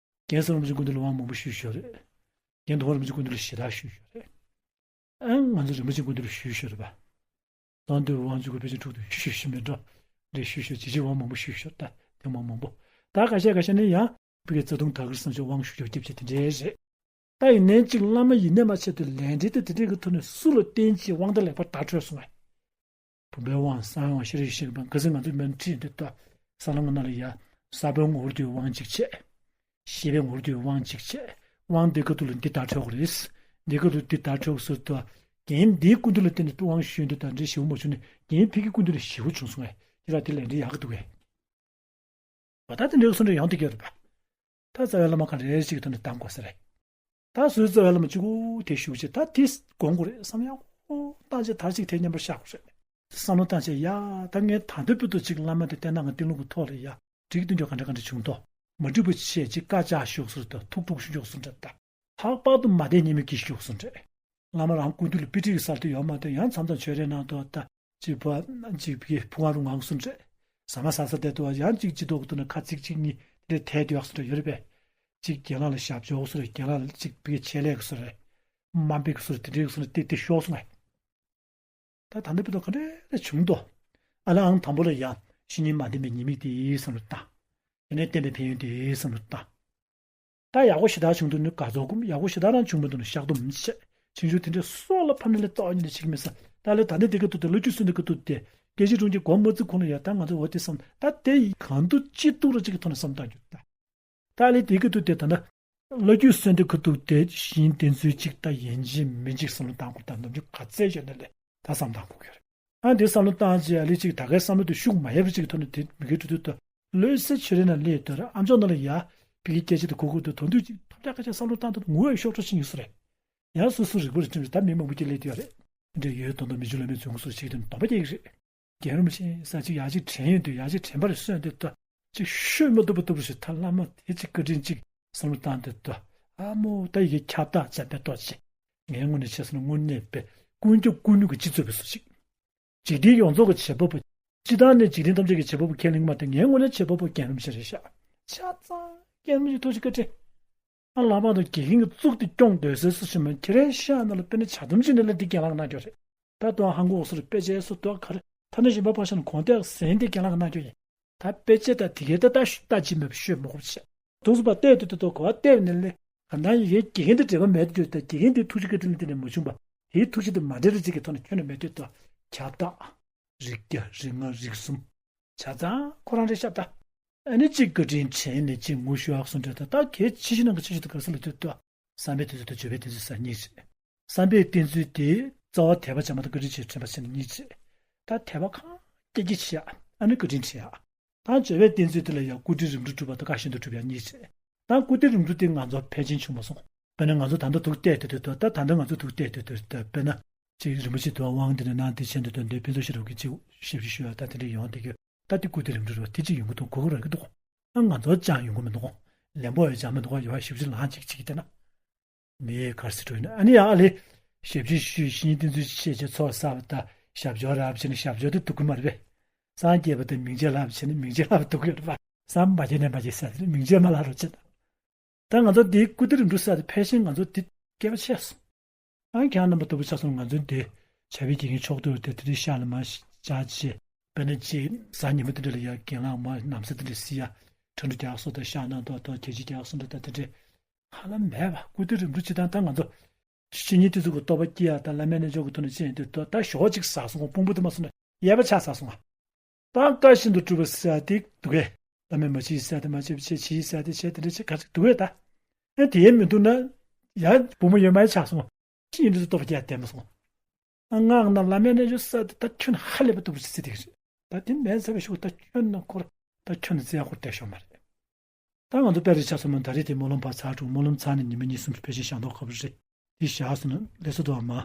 རྒན་བསམ་རིན་པོ་ཆེ་སྐུ་མདུན་ལ་དབང་མང་པོ་ཞུས་ཞུས་རེད། རྒན་དུ་བ་རིན་པོ་ཆེ་སྐུ་མདུན་ལ་ཞེ་དྲག་ཞུས་ཞུས་རེད། ཨང་། ང་ཚོ་རིན་པོ་ཆེ་སྐུ་མདུན་ལ་ཞུས་ཞུས་རེད་པ། གསང་འདུས་དབང་ཕྱུག་གི་དཔེ་ཆ་འཁྲུག་ཏུ་ཞུ་ཞུ་ཞུ་མེད་འགྲོ། རེད། ཞུ་ཞུ་ཇི་ཇི་དབང་མང་པོ་ཞུ་ཞུ། ད་དེ་མང་མང་པོ། ད་ཁ་ཤས་ཁ་ཤས་ནི་ཡང་ཕ་གི་རྩ་ལྟུང་དག་གིར་བསམ་ཤོག་དབང་ཞུ་ཞོག་རྒྱབ་བྱེད་དེ་འདྲའི་རེད། ད་ཡིན་ནའི་གཅིག་བླ་མ་ཡིན་ནའི་མ་བྱས་ཏེ་ལས་འབྲེལ་དེ་དེ་འདྲའི་གི་ཐོག་ནས་སུ་ལ་བརྟེན་ཅིག་དབང་དེ་ལེགས་པར་བརྡ་འཕྲོད་སོང་བས། བུམ་པའི་དབང་། གསང་བའི་དབང་། ཤེས་རབ་ཡེ་ཤེས་ཀྱི་དབང་། ག་ཚོད་ང་ཚོ་མན་ཁྲིད་འདི་ལྟ། ས་ལམ་གྱི་ནང་ལ་ཡ། ས་བོན་ངོ་བོར་དུ་དབང་གཅིག་བྱས། ཤེས་པའི་ངོ་བོར་དུ་དབང་གཅིག་བྱས། དབང་འདི་ཁ་ཐུག་ལ་འདི་བརྡ་འཕྲོད་དགོས་རེད། འདི་ཁ་ཐུག་འདི་བརྡ་འཕྲོད་དགོས་ཟེར་དུས། རྒན་འདིའི་སྐུ་མདུན་ལ་བརྟེན་ནས་དབང་ཞུས་འདི་དང་འདྲེ་ཞེ་པོ་མ་བྱུང་ནས། རྒན་ཕ་གི་སྐུ་མདུན་ལ་ཞེ་པོ་བྱུང་སོང་ངས། དེ་ལ་འདི་ལས་འདི་ཡག་གི་འདུག་གས། བ་ད་དེ་འདྲའི་སུ་འདྲ་ཡོང་དེ་ག་རེད་པ། ད་རྩ་བའི་བླ་མ་ག་རེ་ཞིག་ཐོག་ནས་བདམས་དགོས་ས་རེད། ད་སུའི་རྩ་བའི་བླ་མ་གཅིག་པོ་དེ་ཞུགས་བྱས། ད་དེ་དགོངས་དགོས་རེད་བསམ་ཡག་པོ་བཏང་བྱས་དར་ཅིག་དེ་མཉམ་པར་བཞག་དགོས་རེད། བསམ་བློ་བཏང་བྱས་ཡ། ད་ངས་ད་ལྟ་བར་དུ་ཅིག་བླ་མ་དེ་བསྟེན་ན་ང་བསྟེན་ལུགས་ཀྱི་ཐོག་ལ་ཡ། འགྲིག་སྟོན་རྒྱུ་ག་འདྲ་ག་འདྲ་བྱུང་དོ། མ་འགྲིག་པ་བྱས་ཅིག་བཀའ་བཅག་ཞུགས་སོར་དང་ཐུགས་སྤྲོ་ཞུགས་སོར་འདྲ་ད། ལྷག་པར་དུ་མ་བསྟེན་ཉེས་མེད་ཀྱི་ཞུགས་སོར་འདྲ། བླ་མ་རང་སྐུ་མདུན་ལ་དཔེ་ཁྲིད་ཀྱི་སར་དུ་ཡོད་མ་གཏོགས། ཡང་མཚམས་མཚམས་ཆོས་རའི་ནང་དུ་ད་ཅིག་བ་ཅིག་བི་ཕུ་ཁང་རུ་ངང་སོར་འདྲ། ཟ་མ་ཟ་ས་དེ་དུ་ཡང་ཅིག་ཅི་ཏོག་ཏུ་ན་ཁ་ཚིག་གཅིག་གཉིས་དེ་འདྲ་ཐལ་དུ་ཡག་སོར་འདྲ་ཡོད་རེད་པས། ཅིག་རྒན་ལགས་ལ་ཞབས་ཕྱི་སོར། རྒན་ལགས་ལ་ཅིག་བི་ཆེད་ལས་ཀྱི་སོར། དམའ་འབེབས་ཀྱི་སོར། དེ་འདྲའི་སོར་དེ་དེ་ཤོར་སོང་ངས། ད་ད་ལྟ་བར་དུ་ག་འདྲ་རེ་བྱུང་དོ། ཨ་ལ་ཨང་དང་པོ་ལ་ཡ། བཤེས་གཉེན་མ་བསྟེན་པའི་ཉེས་དམིགས་དེ་བསམ་བློ་བཏང་། དེ་ནས་བསྟེན་པའི་ཕན་ཡོན་དེ་བསམ་བློ་བཏང་། ད་ཡག་པོ་ཞེ་དྲག་བྱུང་འདུག་ནི་དགའ་ཚོར་སྒོམ། ཡག་པོ་ཞེ་དྲག་རང་བྱུང་མི་འདུག་ནི་བཤགས་སྡོམ་བྱས། ཕྱིན་ཆད་དེ་འདྲའི་སྲོག་ལ་ཕམ་ནས་ལས་རྩ་བ་ཉིད་ནས་བྱེད་ཀྱི་མེད་ས། ད་ལས་ད་ནི་དེ་ག་ཐུག་དེ་བློ་རྒྱུད་གསོན་དུ་ག་ཐུག་དེ། སྐད་ཅིག་སྒྲུང་གི་སྒོ་མ་བཙུགས་གོང་ལ་ཡ། ད་ང་ཚོ་འོ་དེ་བསམ། ད་དེ་གང་དུ་ཅི་ཐུག་ར་ཅིག་གི་ཐོག་ནས་བསམ་བཏང་རྒྱུ་ད། ད་ལས་དེ་གི་ཐུག་དེ་ད་ནི། བློ་རྒྱུད་གསོན་དུ་ཁུ་ཐུག་དེ་བཞིན་དེ་ཚོའི་གཅིག་ད་ཡིན་གཅིག་མིན་གཅིག་བསམ་བློ་བཏང་དགོས། ད་ནམ་རྒྱུན་ག་ཚད་ཡོད་ན་ལས་ད་བསམ་བཏང་དགོས་ཀྱི་རེད། ཨ་འདི་བསམ་བློ་བཏང་རྗེས་ཨ་ལས་གཅིག་ད་གའི་བསམ་བློ་དེ་ཤུགས་མ་ཡལ་བ་ཅིག་གི་ཐོག་ནས་དེ་མི་དགེ་དྲུག་དུ་ད་བློ་གསལ་ཆོས་རེ་ན་ལས་དོར་ཨ་མཆོག་ན་ལ་ཡ། ཕི་གི་སྐད་ཆ་དེ་གོ་གོ་དུ་དོན་དུ་ཅིག་ཐོབ་ཆ་ཁ་ཆ་བསམ་བློ་བཏང་དུ་ངུ་བའི་ཤོག་ཁྲོ་ཕྱིན་ཡོད་ས་རེད། ཡང་སོ་སོ་རིག་པ་རེ་དྲན་རེད། ད་མི་མང་པོ་སྐྱེ་ལས་དེ་ཡོད་རེད། འདྲ་ཡོད་དོན་དུ་མི་ཆུ་ལ་མི་བྱུང་སོ་ཞིག་དོན་དམ་པ་སྐྱེ་གི་རེད། རྒན་རིན་པོ་ཆེ་ས་ཅིག་ཡ་ཅིག་དྲན་ཡོད་དུས་ཡ་ཅིག་དྲན་པ་རེ་སོན་དུས་ད། ཅིག་ཤོད་མི་ཐུབ་པ་ཐུབ་པ་ཞིག་ད་བླ་མ་དེ་ཅིག་བཀའ་དྲིན་ཅིག་བསམ་བློ་བཏང་དུས་ད། ཨ་མོ་ད་ཡི་གེ་ཁྱབ་བདག་འཇམ་དཔལ་རྡོ་རྗེ། ངའི་ངོས་ནས་བྱས་སོང་ན་དངོས་གནས་པའི་ཀུན་ཁྱབ་ཀུན་ནུས་ཀྱི་སྤྱི་གཙུག་པའི་སོ་ཅིག། འཇིག་རྟེན་ཡོངས་རྫོགས་ཀྱི་བྱེད་པ་པོ། སྤྱི་བཏང་ནས་འཇིག་རྟེན་ཐམས་ཅད་ཀྱི་བྱེད་པ་པོ་ཁས་ལེན་གྱི་མ་གཏོགས། ངའི་ངོས་ནས་བྱེད་པ་པོ་རྒན་རིན་པོ་ཆེ་རེད་ཤག། ཆ་ཚང་རྒན་རིན་པོ་ཆེ་ཐུགས་རྗེ་བཀའ་དྲིན། ཨ་ལྷག་པར་དུ་དགེ་རྒན་གྱི་གཙུག་དེ་སྐྱོང་སྡོད་སའི་སུ་ཞིག་མ་ཁྱེད་རའི་ཤག་ནང་ལ་དཔེར་ན་ཇ་དུམ་ཅིག་ནས་ལ་འདི་རྒན་ལགས་གནང་རྒྱུ་རེད། ད་དུང་ཧང་གོ་སོར་དཔེ་ཆའི་སུ་དོ་གར་ཐ་ན་གཞན་པ་ཕར་བཞག་ན་གོང་ཐད་ཟན་དེ་རྒན་ལགས་གནང་རྒྱུ་ཡིན། ད་དཔེ་ཆ་ད་དེ་གའི་ད་ལྟ་ལྟ་ཅི་མེད་པ་ཤོད་མ་དགོས་པ་བྱས། དུས་སུ་བ་བལྟས་དུས་དུ་གོ་བ་བལྟས་ནས་ལས་གང་ལྟར་ཡིན་དགེ་རྒན་དེ་འབྲེལ་བ་མེད་དུས་ད་དགེ་རྒན་དེ་ཐུགས་རྗེ་བཀའ་དྲིན་ལ་བརྟེན་ནས་མ་བྱུང་བ་དེའི་ཐུགས་རྗེ་དེ་མ་འབྲེལ་རེ་ཅིག་གི་ཐོག་ནས་ཁྱོན་ནས་མེད་དུས་ད་ཁྱབ་བདག་རིགས་བརྒྱ་རིགས་ལྔ་རིགས་གསུམ། བྱས་ཙང་ཁོ་རང་རེད་ཤག་ད། ཨ་ནི་གཅིག་བཀའ་དྲིན་དྲན་ནས་གཅིག་ངུ་ཤོར་ཨ་སོང་འདྲ་ད་ད་གལ་ཆེ་ཤོས་ནང་གི་ཆེ་ཤོས་དེ་ག་རེ་ཟེར་ལབ་དུས་ད། བསམ་པའི་གཏེར་མཛོད་དང་བརྗོད་པའི་གཏེར་མཛོད་ཟེར་གཉིས་རེད། བསམ་པའི་གཏེར་མཛོད་དེ་རྩ་བ་དད་པ་བྱས་མ་ཐག་བཀའ་དྲིན་ཆེ་དྲན་པ་བྱས་ནས་གཉིས་རེད། ད་དད་པ་གང་སྐྱེ་སྐྱེ་བྱེད་ཡ་ཨ་ནི་བཀའ་དྲིན་དྲན་ཡ། ད་བརྗོད་པའི་གཏེར་མཛོད་དེ་ལ་ཡང་སྐུ་དྲིན་རིམ་གྲོ་གྲུབ་པ་དང་བཀའ་བཞིན་དུ་སྒྲུབ་ཡ་གཉིས་རེད། ད་སྐུ་དྲིན་རིམ་གྲོ་དེ་ང་ཚོ་ཕལ་ཆེར་བྱུང་མ་སོང་། དཔེར་ན་ང་ཚོ་ད་ལྟ་ཐུགས་གཏད་དེ་དུས་ད་ད་ལྟ་ང་ཚོ་ཐུགས་གཏད་དེ་དུས་ད་དཔེར་ན། ཅིག་རིན་པོ་ཆེ་དུ་དབང་དེ་ནས་གནང་དེ་ཆེན་དུ་དོན་དེ་ཕུན་ཚོགས་ཤེས་རབ་ཀྱི་ཅིག་ཞབས་ཕྱི་ཞུ་ཡ་ད་དེ་འདྲ་ཡོང་དེ་གི་ད་དེ་སྐུ་དྲིན་རིམ་གྲོ་རེད་བ་དེ་ཅིག་ཡོང་གི་འདུག་གོ་གི་རང་གི་འདུག་ཨ་ང་ཚོ་ཅང་ཡོང་གི་མི་འདུག་ལན་པོ་ཡོད་ཅང་མི་འདུག་ཡོད་ཞབས་ཕྱི་ལང་ཅིག་ཅིག་དེ་ན། མི་ཡས་གར་སི་འགྲོ་ཡིན་ཨ་ནི་ཡང་ཨ་ལེ། ཞབས་ཕྱི་ཞུས་ཤིང་བསྟན་ཚུལ་ཆེ་ཆེ་ཚོགས་བསགས་པ་དང་ཞབས་ཕྱོགས་རབ་བྱས་ནས་ཞབས་ཕྱོགས་དེ་ཐུག་གི་མ་རེད་པས། སངས་རྒྱས་པ་དང་མིང་ཆེན་ལབ་བྱས་ནས་མིང་ཆེན་ལབ་ཐུག་གི་ཡོད་རེད་པ། སངས་མ་རྒྱས་ནས་མ་རྒྱས་ས་དེ་མིང་ཆེན་མ་ལབ་རོགས་བྱས་ན། ད་ང་ཚོ་འདིའི་སྐུ་དྲིན་རིམ་གྲོ་ཟེར་དེ་ཕལ་ཆེར་ང་ཚོ་འདི་སྐལ་པ་ཆེ་སོང་། ཨང་ཁྱེད་རྣམ་པ་ལྟ་བུ་ཆ་སོང་ང་ཚོའི་འདི་བྱ་བའི་དགེ་རྒན་མཆོག་ཏུ་དེ་དེ་རིང་ཤག་ལ་མ་བྱ་ཆེ། དཔེར་ན་ཅིག་གཟའ་ཉི་མ་དེ་འདྲ་ལ་ཡ་རྒན་ལགས་མ་ནམ་ཟླ་དེ་འདྲ་སི་ཡ་ཁྲ་འགྲོ་རྒྱག་སོ་དང་ཤག་ན་ཏོག་ཏོག་གྱ་ཅི་རྒྱག་སོ་འདྲ་ད་དེ་འདྲ་ཧ་ལམ་མེད་པ་སྐུ་དྲིན་རིམ་གྲོ་བྱེད་སྟངས་ད་ང་ཚོ་བཤེས་གཉེན་དེ་ཚོ་གི་རྟོགས་པ་སྐྱེ་ཡ་ད་བླ་མའི་རྣལ་འབྱོར་གི་ཐོག་ནས་ཅི་ཡིན་དུས་ད་ཞོགས་ཅིག་ཟ་སོང་དཔུང་པོ་དེ་མ་སོང་ན་ཡས་པ་ཆགས་ཟ་སོང་ང་། ད་བཀའ་བཞིན་དུ་སྒྲུབ་པ་ཟེར་ཡ་དེ་འདུག་གས། བླ་མས་མ་བྱེད་ཟེར་ཡ་དེ་མ་བྱེད་པ་བྱེད་བྱེད་ཟེར་ཡ་དེ་བྱེད་དེ་འདྲ་བྱེད་ག་ཚོད་འདུག་གས་ད། ཨེ་དེ་ཡས་མི་འདུག་ན། ཡ་བུ་མོ་ཡོད་མ་ཡས་ཆགས་སོང་། ཅི་ཡིན་འདྲ་ཚོ་སྟོབས་རྒྱས་བསྟན་མ་སོང་། ཨ་ང་ན་བླ་མའི་རྣལ་འབྱོར་ཟེར་ཡ་དེ་ད་ཁྱོན་ཧ་ལས་པ་སྟོབས་ཆེ་ཚེ་དེ་གི་རེད། ད་དེ་མེད་ཟེར་བའི་ཤུགས་ད་ཁྱོན་ན་འཁོར་ད་ཁྱོན་ན་རྩེ་ཡ་འཁོར་བསྡད་ཤོག་མ་རེད། ད་ང་ཚོ་དཔེ་རེ་ཆ་ཚང་མ་ད་རེས་དེ་སྨོན་ལམ་ཕར་ཚར་འགྲོ་སྨོན་ལམ་ཚར་ནས་ཉི་མ་གཉིས་གསུམ་ཕལ་ཆེར་ཞག་མདོག་ཁ་པོ་རེད། དེ་བཞག་སོང་ན་ལས་ས་དུ་བ་མ།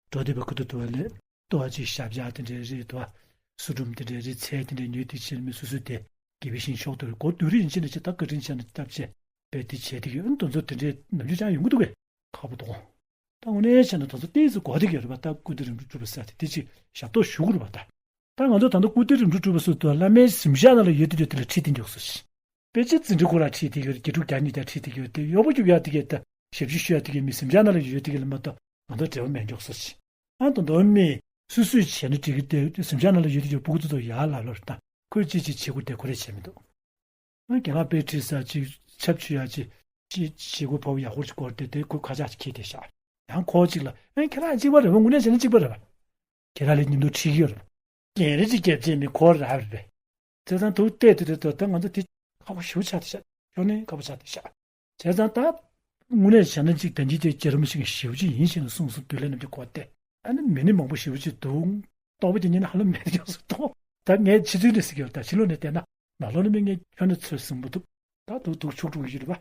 འགྲོ་དུས་པ་ཁུ་ཐུ་དུ་བ་ལས་ལྟོ་བ་ཅིག་ཞབས་བཅགས་དེ་འདྲའི་རེད་དུ་བ། སུ་སྒྲུང་དེ་འདྲའི་རེད་ཚལ་དེ་འདྲའི་ཉོས་དེ་ཕྱིར་མི་སུ་སུ་དེ་དགེ་བའི་ཤིང་མཆོག་ཏུ་རེད་སྒོ་དུ་རེ་ཡིན་ཕྱིན་ན་ཅི་ད་བཀའ་དྲིན་ཆེ་ན་སྟབས་ཆེ་བས་དེ་བྱས་དེ་ཡོད་དོན་ཚོ་དེ་འདྲའི་ནམ་རྒྱུན་ཅང་ཡོང་གི་འདུག་གས་ཁག་པོ་དོག་ད་དངོས་གནས་བྱས་ན་དོན་ཚོ་ཏོག་ཙམ་གོ་བདེ་གི་ཡོད་རེད་པ་ད་སྐུ་དྲིན་རིམ་གྲོ་གྲུབ་པ་ཟེར་དེ་དེ་ཅིག་ཞབས་ཏོག་ཞུ་དགོས་རེད་པ་ད། ད་ང་ཚོ་ད་ལྟ་སྐུ་དྲིན་རིམ་གྲོ་གྲུབ་པ་སོགས་དུ་བླ་མའི་གཟིམ་ཤག་ནང་ལ་ཡོད་དུས་ཡོད་དེ་ལ་ཁྲིད་དེ་མགྱོགས་སོ་ཞིག་དཔེ་ཆ་འཛིན་གྲྭ་ཁོ་ར་ཁྲིད་དེ་ཡོད་དགེ་ཕྲུག་བརྒྱ་གཉིས་དེ་ཁྲིད་དེ་ཡོད་དེ་ཡོག་པོ་རྒྱུག་ཡག་དེ་གས་ད་ཞབས་ཕྱི་ཞུ་ཡག་དེ་གས་མི་གཟིམ་ཤག་ནང་ལ་ཡོད་དེ་གས་ལ་མ་གཏོགས་ང་ཚོ་འབྲེལ་བ་མེད་མགྱོགས་སོ་ཞིག་ཨ་ད་དོན་མི་སུ་སུས་བྱས་ན་འགྲིག་གི་དེ་གཟིམ་ཤག་ནང་ལ་ཡོད་དེ་ཡོད་སྤུ་གུ་ཚོ་ཚོ་ཡག་ལབ་ལབ་ད་ཁོས་ཅི་ཅི་བྱེད་དགོས་དེ་ཁོ་རས་བྱས་མི་འདུག་ཨ་རྒན་ལགས་དཔེ་ཁྲིད་ས་ཅིག་ཆབ་ཆུ་ཡག་ཅིག་ཅིག་བྱེད་སྒོ་བབ་ཡག་པོ་ཅིག་སྐོར་དེ་དེ་ཁོས་ཁ་ཆག་ཅིག་ཁྱེར་དེ་ཤག་ཡང་ཁོ་ཅིག་ལ་ཨ་ཁྱེད་རང་གཅིག་པ་རེད་བ་དངོས་གནས་བྱས་ན་གཅིག་པ་རེད་བ། ཁྱེད་རང་ལས་ཉིན་དུ་ཁྲིད་ཀྱི་ཡོད་རེད། རྒན་རེ་ཅིག་སྐྱབས་རྗེ་མི་ཁོ་ར་རེད་པས། བྱས་ཙང་ཐུགས་གཏད་དེ་རེད་དོ་ད་ང་ཚོ་དེ་ཁག་པོ་ཞེ་པོ་ཆགས་དེ་ཤག་ཁྱོད་ནི་ཁག་པོ་ཆགས་དེ་ཤག་བྱས་ཙང་ད། དངོས་གནས་བྱས་ན་ཅིག་ད་འཇིག་རྟེན་རྒྱལ་རབས་ཤིག་ཞེ་པོ་ཅིག་ཡིན་ཞེས་ནས་གསུངས་སོང་དུས་ལས་རྣམས་ཀྱི་གོ་སྟེ། ཨ་ནི་མི་ནི་མང་པོ་ཞེ་པོ་ཅིག་འདུག་རྟོགས་པ་དེ་ཉིད་ནི་ཧ་ལམ་མེད་ཀྱང་སུ་རྟོགས། ད་ངས་ཕྱི་ཚུལ་ནས་ཟེར་གྱི་ཡོད་ད་ཕྱི་ལོགས་ནས་བལྟས་ན་ནང་ལོགས་ནས་མི་ངས་ཁྱོན་ནས་ཚོད་བཟུང་མ་ཐུབ། ད་འདུག་འདུག་ཆུག་ཆུག་ཡོད་རེད་པ།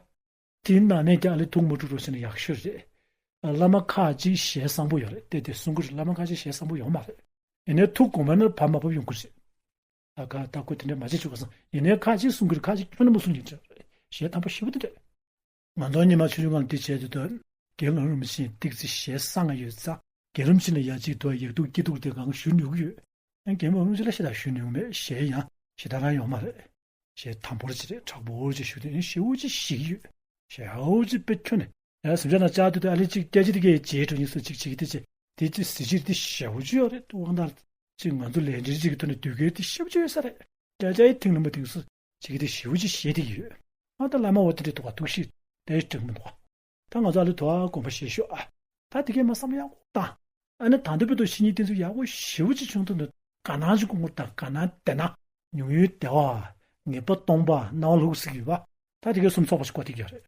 དེའི་ནང་ནས་ཀྱང་ཨ་ལེ་ཐུགས་མ་དཀྲུག་རོགས་བྱས་ན་ཡག་ཤོས་རེད། བླ་མ་ཁག་ཅིག་ཞལ་བཟང་པོ་ཡོད་རེད་དེ་དེ་གསུང་གི་རེད་བླ་མ་ཁག་ཅིག་ཞལ་བཟང་པོ་ཡོད་མ་རེད། ཡིན་ནའི་ཐུགས་དགོངས་པ་ནི་བབ་མ་བབ་ཡོང་གི་རེད། ད་ག་ད་ཁོ་དེ་འདྲ་མ་བྱེད་ཆོག་ག་སང་ཡིན་ནའི་ཁག་ཅིག་གསུང་གི་རེད་ཁག་ཅིག་ཁྱོན་ནས་མ་གསུང་གི་རེད། ཞལ་དམ་པ་ཞེ་པོ་དེ་རེད། ང་ཚོ་སྔོན་མ་ཆུང་ཆུང་སྒང་ལ་དེ་བྱས་དུས་ད། རྒན་ལགས་རིན་པོ་ཆེ་ཏིག་ཙི་ཞལ་བཟང་ང་ཡོད་ཙང་རྒན་རིན་པོ་ཆེ་ལ་ཡ་གཅིག་ཏུ་ཡག་སྡུག་སྐྱིད་སྡུག་དེ་གང་ཞུ་ནུས་ཀྱི་ཡོད། ཡང་རྒན་མོ་རིན་པོ་ཆེ་ལ་ཞེ་དྲག་ཞུ་ནུས་མེད་ཞལ་ཡང་ཞེ་དྲག་གང་ཡོད་མ་རེད། ཞལ་དམ་པོར་ཅིག་རེད་དྲག་པོར་ཅིག་ཞུ་དུས་ཡང་ཞེ་པོ་ཅིག་ཞིག་ཡོད། ཞེ་པོ་ཅིག་དཔེ་ཁྱོན་ནས་ཡང་གཟིམ་ཤག་ནང་བཅར་དུས་ད་ཨ་ལེ་གཅིག་སྐད་ཆ་དེ་གའི་རྗེས་འགྲོ་ཉིན་སུ་གཅིག་བྱེད་ཀྱི་དེ་ཅི་དེ་ཅི་གཟི་བརྗིད་དེ་ཞེ་པོ་ཅིག་ཡོད་རེད་དབང་ཐང་། ཅིག་ང་ཚོ་ལས་འབྲེལ་ཅིག་གི་ཐོག་ནས་དུས་འགལ་དེ་ཞེ་པོ་ཅིག་ཡོད་ས་རེད། སྐད་ཆ་ཡི་ཐེངས་ལ་མ་ཐེངས་སུ་ཅིག་གི་དེ་ཞེ་པོ་ཅིག་བཤད་དེ་ཡོད། ཨ་ད་བླ་མ་འོ་དེ་འདྲའི་ཐུག་པ་ཐུག་ཤིག་དེ་དྲན་མི་འདུག་ཨ། ད་ང་ཚོ་ཨ་ལེ་དོ་ཨ་དགོངས་པ་བཞེས་ཤོག་ཨ། ད་དེ་གས་མ་བསམ་ཡག་པོ་དང་། ཨ་ནི་ད་ལྟ་བར་དུ་བཤེས་གཉེན་བསྟེན་ཚུལ་ཡག་པོ་ཞེ་པོ་ཅིག་བྱུང་ཐུབ་འདུག་དགའ་སྣང་ཅིག་དགོངས་པ་དང་དགའ་སྣང་བདེ་སྣང་ཉུང་ཡུལ་བདེ་བ། ངེས་པ་སྟོང་པ་སྣང་བ་ལྷུག་ཟེར་གྱི་ཡོད་པ། ད་དེ་གས་གསུམ་ཚོགས་པ་ཞིག་གོ་ཐིག་ཡོད་རེད།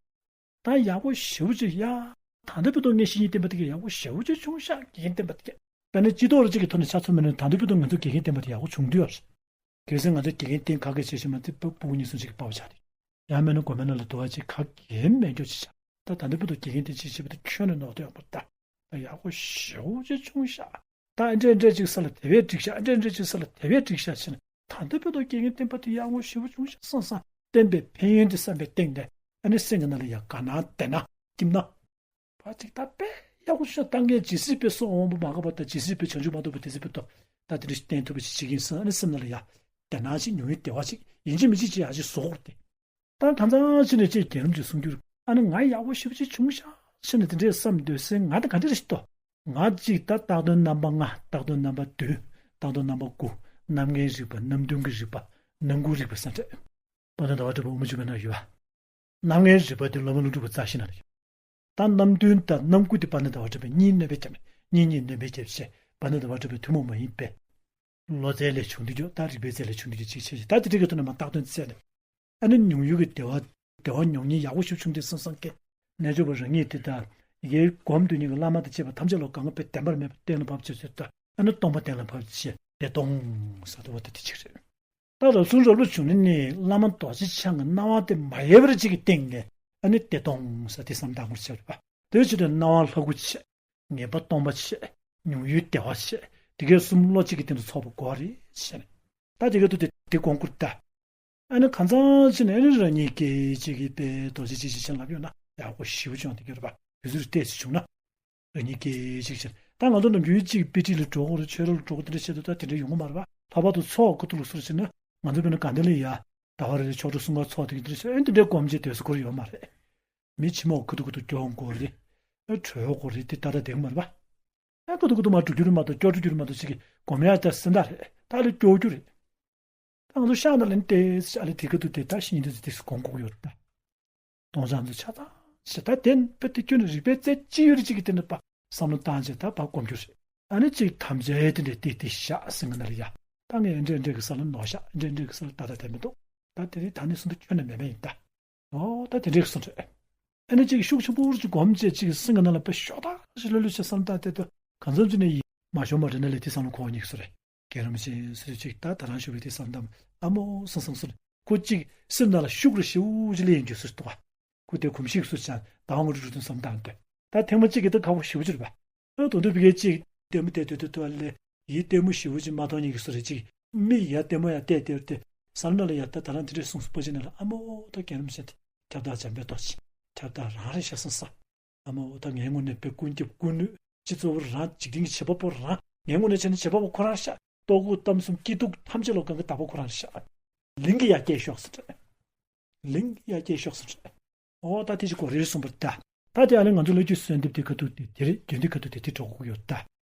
ད་ཡག་པོ་ཞེ་པོ་ཅིག་ཡ། ད་ལྟ་བར་དུ་ངས་བཤེས་གཉེན་བསྟེན་པ་དེ་གས་ཡག་པོ་ཞེ་པོ་ཅིག་བྱུང་ཤག་དགེ་རྒན་བསྟེན་པ་དེ་གས། དཔེར་ན་སྤྱི་ཚོགས་རེ་གཅིག་གི་ཐོག་ནས་ཆ་མཚོན་པ་ན་ད་ལྟ་བར་དུ་ང་ཚོ་དགེ་རྒན་བསྟེན་པ་དེ་ཡག་པོ་བྱུང་དུས་ཡོད་རེད། གལ་སྲིད་ང་ཚོ་དགེ་རྒན་བསྟེན་ཁ་སྐད་བྱེད་བཞིན་མ་ཚད་སྤུ་གུ་གཉིས་གསུམ་ཞིག་གི་པ་བ་ཆགས་རེད། ཡང་མིན་ན་དགོན་པའི་ནང་ལ་དུ་བ་ཅིག་ག་གེ་མེད་འགྱོ་ཅིག་བྱ། ད་ད་ལྟ་བར་དུ་དགེ་རྒན་བསྟེན་ཅིག་བྱེད་པ་དེ་ཁྱོན་ནས་ནོར་དུ་ཡག་པོ་ད། ད་ཡག་པོ་ཞེ་པོ་ཅིག་བྱུང་ཤག་ད་ཨ་འདྲ་འདྲ་ཅིག་ས་ལ་དེ་བས་འགྲིག་ཤག་ཨ་འདྲ་འདྲ་ཅིག་ས་ལ་དེ་བས་འགྲིག་ཤག་ཕྱིན་ད་ལྟ་བར་དུ་དགེ་རྒན་བསྟེན་པ་དེ་ཡག་པོ་ཞེ་པོ་བྱུང་ཤག་བསམ་བསམ་བསྟེན་པའི་ཕན་ཡོན་དེ་བསམ་པའི་སྟེང་ནས་ཨ་ནི་སེམས་ཀྱི་ནང་ལ་ཡ་དགའ་སྣང་བདེ་སྣང་སྐྱིད་སྣང་། བ་ཅིག་ད་དཔེ་ཡག་པོ་ཤོད་ད་ངས་ཇི་སྲིད་པའི་སྲོག་དབང་པོ་མ་འགགས་པ་དང་ཇི་སྲིད་པའི་བྱང་ཆུབ་མ་ཐོབ་པ་དེ་སྲིད་པའི་ཐོག་ད་དེ་འདྲ་ཞིག་བསྟེན་ཐུབ་པ་ཞིག་བྱེད་ཀྱི་ཡིན་ཟེར་ཨ་ནི་སེམས་ནང་ལ་ཡ། བདེ་སྣང་ཞིག་ཉུང་ངུའི་བདེ་བ་ཞིག་ཡིན་གཅིག་མིན་གཅིག་ཅིག་ཡག་ཅིག་བཟོ་དགོས་ཏེ། ད་ཁ་སང་ཕྱི་ནས་ཅིག་རྒན་རབས་ཀྱིས་གསུང་རྒྱུར་ཨ་ནི་ང་ཡག་པོ་ཞེ་པོ་ཅིག་བྱུང་ཤག་ཕྱི་ནས་དེ་འདྲས་བསམ་འདོད་སེ་ང་ད་ག་འདྲས་ཞིག་ཏོ། ང་གཅིག་ད་བཏགས་དོན་རྣམ་པ་ལྔ་བཏགས་དོན་རྣམ་པ་བདུན་བཏགས་དོན་རྣམ་པ་དགུ་རྣམ་ལྔའི་རིག་པ་རྣམ་བདུན་གྱི་རིག་པ། ནང་ཁུལ་རིག་པའི་སྲ་མཁྲེགས། དཔལ་ལྡན་ཟླ་བ་གྲགས་པའི་དབུ་མ་འཇུག་པའི་ནང་ཡོད་པ། རྣམ་ལྔའི་རིག་པ་དེ་སློབ་དཔོན་ཀླུ་སྒྲུབ་ཀྱི་རྩ་ཤེ་ན་ལ་ཡོད། ད་རྣམ་བདུན་དང་རྣམ་དགུ་དེ་དཔལ་ལྡན་ཟླ་བ་གྲགས་པས་གཉིས་སྣོན་པའི་རྒྱབ་ནས་གཉིས་གཉིས་སྣོན་པའི་རྒྱབ་བྱས། དཔལ་ལྡན་ཟླ་བ་གྲགས་པའི་ཐུན་མོང་མ་ཡིན་པའི་བློ་རྩལ་ལས་བྱུང་འདུག་ཀྱང་ད་རིག་པའི་རྩལ་ལས་བྱུང་འདུག་ཀྱང་གཅིག་བྱས་ཤིང་། ད་དེ་འདྲ་གི་ཐོག་ནས་མ་བརྟག་དོན་བཙལ་ནས། ཨ་ནི་མྱོང་ཡུལ་གྱི་བདེ་བ། བདེ་བ་མྱོང་ཉིན་ཡག་པོ་ཞིག་བྱུང་སྟེ་སེམས་བཟང་སྐྱེ། རྣལ་འབྱོར་པ་རང་ཉིད་དེ་དག་ཡི་གེའི་སྒོམ་དུས་ཉིད་ཀྱི་བླ་མ་དང་བཅས་པ་ཐམས་ཅད་ལ་གང་ག་པའི་བདེན་པར་མེད་པ་གཏན་ལ་ཕབ་བྱས་ཚུལ་དང་། ཨ་ནི་སྟོང་པ་གཏན་ལ་ཕབ་བྱས་བདེ་སྟོང་ཟེར་དུ་བ་དེ་དེ་གཅིག་རེད། ད་རབ་གསུམ་རབ་ལ་བྱུང་ནས་ནི་བླ་མ་རྡོ་རྗེ་འཆང་གི་སྣང་བ་དེ་མ་ཡལ་བར་གཅིག་གི་སྟེང་ནས་ཨ་ནི་བདེ་སྟོང་ཟེར་དེ་བསམ་བཏང་དགོས་བྱས་པ། དེ་བྱེད་དུས་སྣང་བ་ལྷ་སྐུ་བྱས། ངེས་པ་སྟོང་པ་བྱས། མྱོང་ཡུལ་བདེ་བ་བྱས། དེ་གའི་གསུམ་བློ་གཅིག་གི་སྟེང་དུ་ཚོགས་པ་དགོས་རེད་བྱས་ནས། ད་དེ་གའི་དུ་དེ་དེ་དགོངས་སྐོར་ད། ཨ་ནི་གང་ཚང་ཕྱིན་ནས་ཨ་ནི་རང་ཉིད་སྐད་ཅིག་གིས་པའི་རྡོ་རྗེ་ཅིག་ཅིག་ཆེན་ལབ་ཡོད་ན་ཡག་པོ་ཞེ་པོ་བྱུང་དེ་ག་རེད་པ། དུས་ཚོད་ཏོག་ཙམ་བྱུང་ན། རང་ཉིད་སྐད་ཅིག་ཆེན། ད་ང་ཚོ་ནམ་རྒྱུན་གཅིག་དཔེ་ཁྲིད་ལ་འགྲོ་དགོས་རེད། ཆོས་ར་ལ་འགྲོ་དགོས་དེ་འདྲ་བཤད་དུས་ད་དེ་འདྲ་ཡོང་གི་མ་རེད་པ། ལྷག་པར་དུ་ཚོགས་ཁ་ཐུག་ལ་སུ་ར་ཕྱིན་ན་ང་ཚོ་དཔེར་ན་དགའ་ལྡན་ལ་ཡ་ཟླ་བ་རེ་ཆོག་འགྲོ་གསུམ་ཀ་ཚོགས་དེ་ག་དེ་འདྲ་བཤད་ཨ་ནི་དེ་འདྲའི་སྒོམ་བྱེད་དུས་སུ་ཁོ་ར་ཡོད་མ་རེད། མི་ཕྱི་མོ་ཁ་ཐུག་ཁ་ཐུག་སྐྱོང་དགོས་རེད། ཨ་གྲོལ་དགོས་རེད། དེ་ད་ལྟ་དེ་ག་མ་རེད་པ། ཨ་ཁ་ཐུག་ཁ་ཐུག་མ་འགྲོ་རྒྱུ་རེད་མ་གཏོགས་སྐྱོ་འགྲོ་རྒྱུ་རེད་མ་གཏོགས་ཅིག་གིས་སྒོམ་ཡག་ད་སེམས་ཐག་རེད། ད་ལས་སྐྱོ་རྒྱུ་རེད། ད་ང་ཚོ་ཤག་ན་ལན་ཏེ་ཨ་ལས་དེ་ཁ་ཐུག་དེ་ད་ཤིང་དེ་ཚོ་དེ་སུ་སྒོམ་དགོས་ཡོད་རེད་ད། སྟོང་ཆ་ཚོ་ཆ་ཚང་ཞེ་ད་དེ་དཔེ་དེ་ཁྱོད་ནི་རིག་པའི་རྩལ་ཅི་ཡོད་རེད་ཅིག་གིས་དེ་ནི་པ་བསམ་བློ་བཏང་བྱས་ད་ཕར་སྒོམ་རྒྱུ་རེད། ཨ་ནི་ཅིག་ཐམས་ཅད་དེ་འདྲས་དེ་དེ་ཤག་སེང་གེ་ན་ལ་ཡ། ད་ངས་འདྲས་འདྲས་ཀྱི་ས་ལ་ནོར་ཤག་འདྲས་འདྲས་ཀྱི་ས་ལ་ད་ད་དེ་མི་འདུག་ད་དེ་རིང་ད་ནི་སུ་འདུག་ཁྱོད་ནི་མེད་མེད་ཡིན་ད། ཨོ་ད་དེ་འདྲས་ཀྱི་སུ་འདྲས། ཨ་ནི་ཅིག་ཤུགས་ཆེན་པོ་ཅིག་སྒོམ་བྱས་ཅིག་སེང་གེ་ན་ལ་དཔེ་ཤོག་ད་ཞིག་ལྷོད་ལྷོད་བྱས་བསམ་ད་དེ་ད་གང་འཚམ་ཅིག་ནས་ཡིན་མ་ཤོར་མ་འདྲེ་ན་ལས་དེ་བསམ་བློ་འཁོར་བ་ཉིད་སུ་རེད། རྒན་རིན་པོ་ཆེ་སུ་ཅིག་ད་ད་རང་ཞུ་བའི་དེ་བསམ་གཏམ་ཨ་མོ་སང་སང་སུ་ཁོ་ཅིག་སེམས་ནང་ལ་ཤུགས་རེ་ཞེ་པོ་ཅིག་སླེབས་ཡོང་རྒྱུ་སུ་འདུག་ག་ཁོ་དེ་གོམས་གཤིས་སུ་ཆགས་ཟླ་བ་ང་འགྲོ་འགྲོ་དུས་བསམ་སྟངས་དེ་ད་ཐེངས་མ་གཅིག་གི་ད་ཁག་པོ་ཞེ་པོ་ཅིག་རེད་པ། ཨ་དོན་དུ་བི་གའི་གཅིག་ལྟད་མོ་བལྟས་དུས་དུ་ཐོ་ལེ་ཡིད་ལྟད་མོ་ཞེ་པོ་ཅིག་མ་མཐོང་ཉིད་ཀྱི་སུ་རེད་ཅིག་མིག་ཡ་ལྟད་མོ་ཡ་བལྟས་བལྟས་ཏེ་ས་ལ་ན་ལ་ཡ་ད་ད་རང་དེ་འདྲས་གསུངས་སུ་པོ་ཅིག་ན་ལ་ཨ་མོ་ད་རྒན་རིན་པོ་ཆེ་དེ་ཁྱབ་བདག་འཇམ་དཔལ་རྡོ་རྗེ་ཁྱབ་བདག་རང་རེད་ཤག་སང་ས། ཨ་མ་འོ་ད་ངའི་ངོས་ནས་དཔེ་ཀུན་ཁྱབ་ཀུན་ནུས་སྤྱི་གཙོ་བོ་རང་འཇིག་རྟེན་གྱི་བྱེད་པ་པོ་རང་ངའི་ངོས་ནས་བྱས་ན་བྱེད་པ་པོ་ཁོ་རང་ཤག་ལྟོ་གོས་གཏམ་གསུམ་སྐྱིད་སྡུག་ཐམས་ཅད་ལོ་གང་གི་བདག་པོ་ཁོ་རང་ཤག་གླིང་གི་ཡ་སྐྱེས་ཤོག་ཟེར་རེད། གླིང་གི་ཡ་སྐྱེས་ཤོག་ཟེར་རེད། འོ་ད་དེ་ཅི་གོ་རེད་གསུངས་པར་ད། ད་དེ་ཨ་ལས་ང་ཚོ་ལོ་རྒྱུས་གསོལ་འདེབས་དེ་ཁ་ཐུག་དེ་དེ་རེད་རྒྱུན་དེ་ཁ་ཐུག་དེ་དེ་གྲོགས་གོ་ཡོད་ད།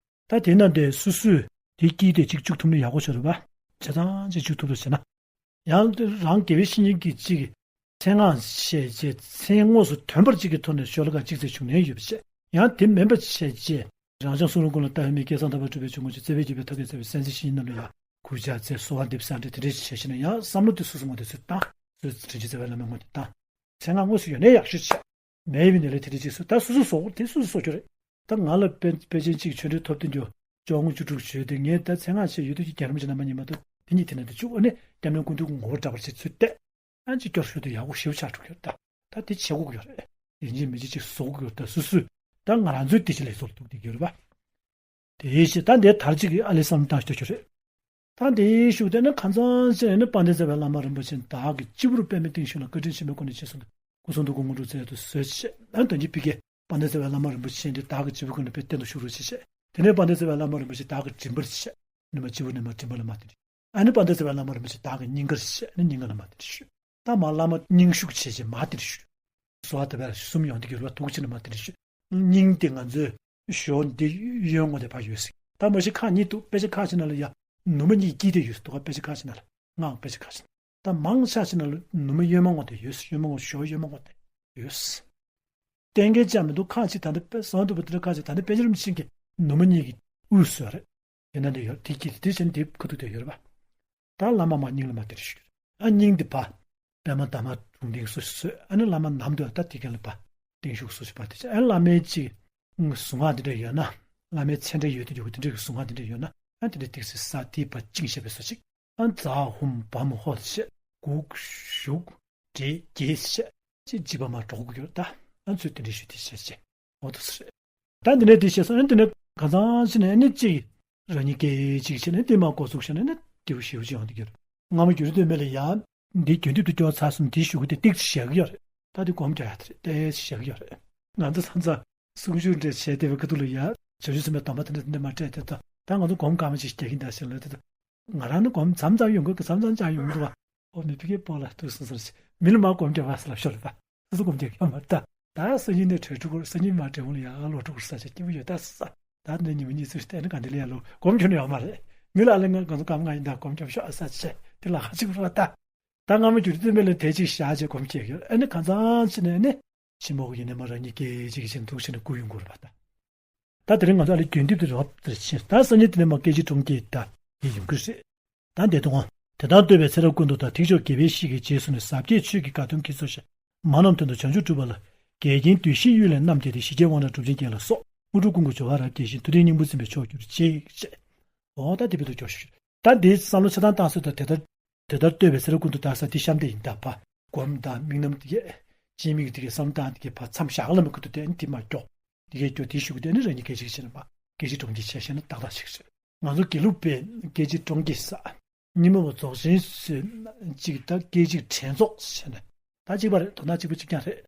ད་དེ་ན་དེ་སུ་སུས་དེ་སྐྱིད་དེ་གཅིག་བཅུག་ཐུབ་ན་ཡག་པོ་ཤོར་བ། བྱས་ཙང་གཅིག་བཅུག་ཐུབ་ལ་བྱས་ན། ཡང་རང་དགེ་བའི་བཤེས་གཉེན་གྱིས་གཅིག་མཚན་སྔགས་བཤད་རྗེས་མཚན་དངོས་སུ་ཐོན་པར་གཅིག་གི་ཐོག་ནས་ཤོ་ལོ་ཀ་གཅིག་ཙམ་བྱུང་ནས་ཡོད་པ་བྱས། ཡང་དེ་མིན་པ་བྱས་རྗེས་རང་བྱུང་གསུང་རབ་ཀུན་ལ་ལྟ་བའི་མིག་སྐལ་བཟང་ལྟ་བུ་གྲུབ་པའི་ཆུ་ངོ་ཆུ་བརྩེ་བའི་རྒྱུད་པའི་ཐབས་མཁས་བརྩེ་བའི་སེམས་ཅན་ཞིང་རྣམས་ལ་ཡང་གུས་ཕྱག་འཚལ་གསོལ་བ་འདེབས་ས་འདྲ་དེ་འདྲའི་བྱས་ཤིང་ན་ཡང་བསམ་བློ་དེ་སོ་སོ་ངོ་དེ་ཚོས་བཏང་། ཚོས་དྲིན་ཅན་བརྩེ་བའི་བླ་མའི་ངོ་དེ་བཏང་། མཚན་སྔགས་དངོས་སུ་ཡོད་ནའི་ཡག་ཤོས་བྱས། མེད་པའི་ནས་ལས་དེ་འདྲ་ཅིག་སུ་ད་སུ་སུ་བཟོ་དགོས་དེ་སུ་སུ་བཟོ་རྒྱུ་རེད། ད་ང་ལ་དཔེ་དཔེ་ཅན་གཅིག་ཆོས་འབྲེལ་ཐོབ་བསྟན་རྒྱུ་ཅོག་ངོ་བཅུ་དྲུག་བྱོས་ཏེ་ངས་ད་མཚན་སྔགས་ཆེ་ཡོད་དུས་ཀྱི་རྒྱལ་རིན་པོ་ཆེ་རྣམ་པ་གཉིས་མ་གཏོགས་དེ་གཉིས་དེ་ན་དུ་བཅུག་ཨ་ནི་སྐྱབས་གནས་ཀུན་འདུས་ཀྱི་ངོ་བོར་གྲགས་པར་བྱེད་ཚུལ་ཏེ། ཨ་ཅིག་སྐྱོར་ཞུ་དུ་ཡག་པོ་ཞེ་པོ་ཆགས་འགྲོ་གི་ཡོད་ད། ད་དེ་བྱེད་དགོས་ཀྱི་ཡོད་རེད། ཡིན་གཅིག་མིན་གཅིག་ཅིག་བཟོ་དགོས་ཀྱི་ཡོད་ད་སུ་སུས། ད་ང་རང་ཚོའི་དེ་ཅི་ལས་བཟོ་ལ་ཐུག་བསྡད་ཀྱི་ཡོད་རེད་པ། དེའི་ཕྱིར་ད་འདིའི་དར་གཅིག་གི་ཨ་ལས་བསམ་བཏང་ཞུ་རྒྱུ་རེད། ད་འདིའི་ཤུགས་དེ་ནི་ཁ་མཚང་ཅན་ནི་དཔལ་ལྡན་རྩ་བའི་བླ་མ་རིན་པོ་ཆེ་བདག་གི་སྤྱི་བོར་པདྨའི་སྟེང་བཞུགས་ལ་བཀའ་དྲིན་ཆེན་པོའི་སྒོ་ནས་རྗེས་སུ་འདུད་སྐུ་གསུང་ཐུགས་ཀྱི་དངོས་གྲུབ་སྩལ་དུ་གསོལ་ཞེས་ཨ་དོན་གྱི་ཕི་ཀའི་དཔལ་ལྡན་རྩ་བའི་བླ་མ་རིན་པོ་ཆེ་འདི་བདག་གི་སྤྱི་བོའི་སྒོ་ནས་པའི་སྟེང་དུ་བཞུགས་རོགས་ཞེས་བཤད། དེ་ནས་དཔལ་ལྡན་རྩ་བའི་བླ་མ་རིན་པོ་ཆེ་བདག་གི་མགྲིན་པར་བཤད། ནི་མ་སྤྱི་བོ་ནི་མ་མགྲིན་པ་ལ་མ་དེ་འདྲ། ཨ་ནི་དཔལ་ལྡན་རྩ་བའི་བླ་མ་རིན་པོ་ཆེ་བདག་གི་སྙིང་གར་བཤད་ཨ་ནི་སྙིང་ག་ལ་མ་དེ་འདྲ་ཞུ། ད་མ་བླ་མ་སྙིང་ཞུགས་བྱེད་ཅེས་མ་དེ་འདྲ་ཞུ། གསོལ་བ་དེ་བས་གསུམ་ཡོང་དེ་གི་རུ་བ་དུག་ཅི་ནི་མ་དེ་འདྲ་ཞུ། སྙིང་དེ་ང་ཚོའི་ཞོ་འདི་གཡོན་ངོ་དེ་ཕར་ཡོད་སྲིད། ད་མ་གཞི་ཁག་གཉིས་འདུག་དཔེ་ཆ་ཁག་ཅིག་ནང་ལ་ཡ་ནུ་མ་གཉིས་དཀྱིལ་དེ་ཡོད་སྲིད་འདུག་དཔེ་ཆ་ཁག་ཅིག་ནང་ལ་སྔགས་དཔེ་ཆ་ཁག་ཅིག་ནང་ལ། ད་མང་ཆ་ཅིག་ནང་ལ་ནུ་མ་གཡོན་མ་ངོ་དེ་ཡོད་སྲིད་གཡོན་མ་ངོ་ཞོ་གཡོན་མ་ངོ་དེ་ཡོད་སྲིད། གཏན་འཁེལ་ཅང་མི་འདུག་ཁག་ཅིག་ད་ལྟ་དཔེ་བཟང་འདུག་པ་དེ་འདྲ་ཁག་ཅིག་ད་ལྟ་དཔེ་ཆ་རིམ་བཞིན་གྱི་ནུ་མ་གཉིས་ཀྱི་དབུས་སུ་རེད། དེ་ན་འདི་ཡོད་དེ་དཀྱིལ་དེ་བཞིན་དེ་ཁ་ཐུག་དེ་ཡོད་རེད་པ། ད་བླ་མ་མ་སྙིང་ལ་མ་དེ་རེ་ཞུ་རེད། ཨ་སྙིང་འདི་ཕ། པདྨ་དྷརྨ་དྲུང་ལྡིང་སུ་ཞིག་སོས་ཨ་ནི་བླ་མ་ནམ་དུ་ད་དེ་གན་ལ་ཕ། ལྡིང་ཞུགས་སུ་ཞིག་ཕ་དེ་ཅི་ཨ་བླ་མའི་ཅིག་གཟུངས་སྔགས་འདི་འདྲ་ཡོད་ན། བླ་མའི་མཚན་འདྲ་ཡོད་དུ་ཡོད་དེ་འདྲ་གི་གཟུངས་སྔགས་འདི་འདྲ་ཡོད་ན། ཨ་དེ་འདྲ་ཏིག་སི་ས་དེ་ཕ་ཅིང་ཤེས་པའི་སོ་ཅིག་ཨ་ཛ་ཧུམ་བམ་ཧོ་ཞེས་གུག་ཞུག་འདྲེ་རྒྱས་ཞེས་ཅི་བྱིས་པ་མ་གྲོགས་ཀྱི་ཡོད་ད། ཨ་ཚོས་དེ་འདྲ་ཞུ་དེ་བཤད་ཅེ། འོ་དུ་སི་རེད། ད་འདི་ནས་དེ་བཤད་སོང་ཨ་འདི་ནས་ག་ཚང་ཕྱིན་ནས་ཨ་ནི་ཅི། རང་ཉིད་སྐད་ཅིག་བྱས་ནས་དེ་མ་གོ་ཚུགས་བྱས་ནས་ནི་དེའུ་ཞེའུ་ཅི་ཡང་དེ་གྱུར། སྔ་མ་གྱུར་དུ་མེད་ལ་ཡང་། འདི་རྒྱུན་དུ་སྐྱོར་ཚར་སོང་དེའི་ཤུགས་དེ་ཏིག་ཙམ་བཞག་གི་ཡོད་རེད། ད་དེ་སྒོམ་རྒྱག་ཡ་དེ་རེད་ཏེ་བཞག་གི་ཡོད་རེད། ང་ཚོ་ཚང་ཚང་། གསུང་ཆོས་འདྲ་བྱས་བསྡད་པའི་ཁ་ཐུག་ལ་ཡ། བྱང་ཆུབ་སེམས་དཔའི་གདམས་པ་དེ་འདྲ་དེ་འདྲ་མ་སྤྲད་དེ་ད། ད་ང་ཚོ་སྒོམ་གང་མ་ཅིག་རྒྱག་གིན་ད་ཟེར་ལ་དེ་ད། ང་རང་ནི་སྒོམ་མཚམས་མཚམས་ཡོང་གི་མཚམས་མཚམས་ཅང་ཡོང་མི་འདུག་བ། ཨོ་མི་ཕི་ཀའི་པོ་ལ་ཐུག་སོང་ཟེར་ཞིག་མི་ལ་མ་སྒོམ་རྒྱག་བ་ཟེར་ལབ་ཤོར་རེད་པ། སོ་སོ་སྒོམ་རྒྱག་གི་ཡོད་མ་རེད་ད། ད་སང་ཉིན་ནས་བྲོས་འགྲོ་གི་རེད། སང་ཉིན་མ་བྲོས་འོང་ལ་ཡ་ལོག་འགྲོ་གི་རེད་ས་ཆ་སྐྱིད་པོ་ཡོད་ད་ཟེར། ད་ནི་ཉི་མ་གཉིས་ཙམ་ཞིག་བལྟས་ན་ག་འདི་ལ་ཡ་ལོ་སྒོམ་ཁྱོན་ནས་ཡོད་མ་རེད། མི་ལ་ལས་ང་གང་ཚོ་སྐར་མ་ལྔ་ཡིན་ད་སྒོམ་རྒྱབ་ཤོག་ཨ་ས་ཆེ། ལ་ཁ་ཅིག་ར་ད། ད་སྔ་མོ་རྒྱུད་སྟོད་སྨད་ལ་དེ་ཅིག་བཞག་བྱས་སྒོམ་སྐྱེས་ཡོད། ཨ་ནི་གང་ཚང་ཕྱིན་ནས་ནི་ཕྱི་མོ་གི་ཡིན་ནས་མ་རང་ཉིད་སྐད་ཅིག་གི་ཕྱིན་འདུག་ཕྱིན་ནས་སྐུ་ཡོང་དགོས་རེད་པ་ད། ད་དེ་རིང་ང་ཚོ་ཨ་ལེ་རྒྱུན་དེབ་དེ་རོབ་ཙམ་ཕྱིན། ད་སང་ཉིན་དེ་ནས་མ་སྐད་ཅིག་གྲོང་ཁྱེར་ད་ཡིན་ཡོང་གི་རེད། ད་འདས་དོན་དེ་དང་བསྟོད་པའི་ཚེ་རབས་ཀུན་ཏུ་དང་། ཐེག་མཆོག་དགེ་བའི་བཤེས་ཀྱི་རྗེས་སུ་ནི། ཟབ་རྒྱས་ཆོས་ཀྱི་དགའ་སྟོན་གྱིས་གཙོ་བྱས། མ་རྣམས་དོན་དུ་བྱང་ཆུབ་སྒྲུབ་པ་ལ། འགལ་རྐྱེན་བདུད་བཞིའི་གཡུལ་ལས་རྣམ་བསྒྲལ་ཏེ། ཞི་རྒྱས་དབང་དྲག་གྲུབ་ཆེན་རྒྱལ་ལ་སོགས། དངོས་གྲུབ་ཀུན་གྱི་སྦྱོར་བ་རབ་རྒྱས་ཤིང་། མཐུ་ལྡན་སྙིང་པོ་འཛིན་པའི་མཆོག་གྱུར་ཅིག་ཅེས། འོ་ད་དེ་བོད་དུ་འཇོག་ཞུ། ད་འདི་བསམ་བློ་ཆ་ཚང་བཏང་སྲོལ་དང་དེ་ལྟར་དེ་ལྟར་བསྟོད་པའི་ཚེ་རབས་ཀུན་ཏུ་དར་ས་འདི་གཤམ་དེ་ཡིན་ད་པ། སྒོམ་དང་དམིགས་རྣམ་དེ་གས་སྤྱི་མིག་དེ་གས་བསམ་བློ་བཏང་དེ་གས་ཕར་མཚམས་བཞག་ལ་མི་དགོས་དུ་དེ་ནི་དེ་མ་སྐྱོག་དེ་གས་སྐྱོ་དེ་ཞུ་གི་དེ་ནི་རང་ཉིད་སྐད་ཅིག་བྱས་ནས་མ་སྐད་ཅིག་གྲོང་ཁྱེར་བྱས་བཤད་ན་ཏག་ཏག་ཅིག་རེད། ང་ཚོ་དགེ་ལུགས་པའི་སྐད་ཅིག་གྲོང་ཁྱེར་ས། ཉི་མ་བ་རྫོགས་ཆེན་སོན་གཅིག་ད་སྐད་ཅིག་དྲན་རྫོགས་བྱས་ནས་ད་གཅིག་པ་རེད། དོ་སྣང་གཅིག་པ་གཅིག་རྐྱང་རེད།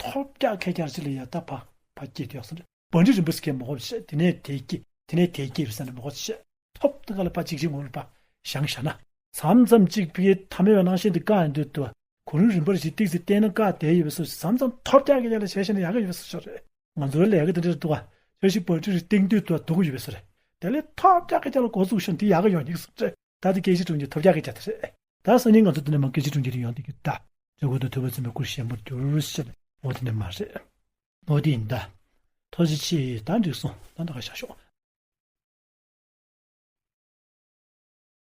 ཐོབ་རྒྱག་ཁད་རྒྱག་ཅིག་ལ་ཡ་ད་ཕ་ཕ་སྐྱེས་དུས་ཡག་སོང་རེད། བྷོ་ཊ་རིན་པོ་ཆེ་མོ་ཧོབ་བཤད་དེ་ནས་དེ་སྐྱེས་དེ་ནས་དེ་སྐྱེས་རེད་ཟེར་ནས་མོ་ཧོབ་བཤད། ཐོབ་ཐང་ག་ལ་ཕ་གཅིག་གཅིག་ངོ་ལ་ཕ་བཞེངས་བཞག་ན། མཚམས་མཚམས་གཅིག་ཕ་གི་ཐ་མལ་བའི་སྣང་ཤེས་འདི་བཀག་ཡོང་དུས་དུ་གོ་རིམ་རིམ་པར་ཞིག་ཏིག་ཙི་བསྟན་ན་བཀག་བསྡད་ཡོད་པའི་བཟོ་ཞིག་མཚམས་མཚམས་ཐོབ་རྒྱག་གི་ཡ་ལ་བྱས་བྱས་ན་ཡག་གི་ཡོད་པའི་བཟོ་ཞིག་རེད། ང་ཚོའི་ལས་ཀ་དེ་འདྲ་འདུག་ག་ཞོ་ཞིག་བྷོ་ཊ་རིན་སྟེང་དུས་དུ་འདུག་གི་ཡོད་པའི་བཟོ་རེད། དེ་ལས་ཐོབ་རྒྱག་གི་ཡ་ལ་འགོ་བཙུགས་ཤིང་འདི་ཡག་གི་ཡོད་ཉིག་བཟོ་རེད། ད་དེ་སྐད་ཅིག་གྲོང་ཁྱེར་ཐོབ་རྒྱག་གི་ཡ་དེ་རེད། ད་སང་ཉིན་ང་ཚོ་དེ་ནས་མ་སྐད་ཅིག་གྲོང་ཁྱེར་དུ་ཡོང་དེ་གི་ད་ཇོ་བོ་དང་ཐུབ་པ་ཚེ་མའི་སྐུ་ཞལ་པར་འགྱུར་ཞེས་འོ་དེ་ནས་མ་རེད། འོ་དེ་ཡིན་ད། ཐུགས་རྗེ་ཆེ། ད་འགྲིག་སོང་། ད་ད་ག་བཞག་ཤོག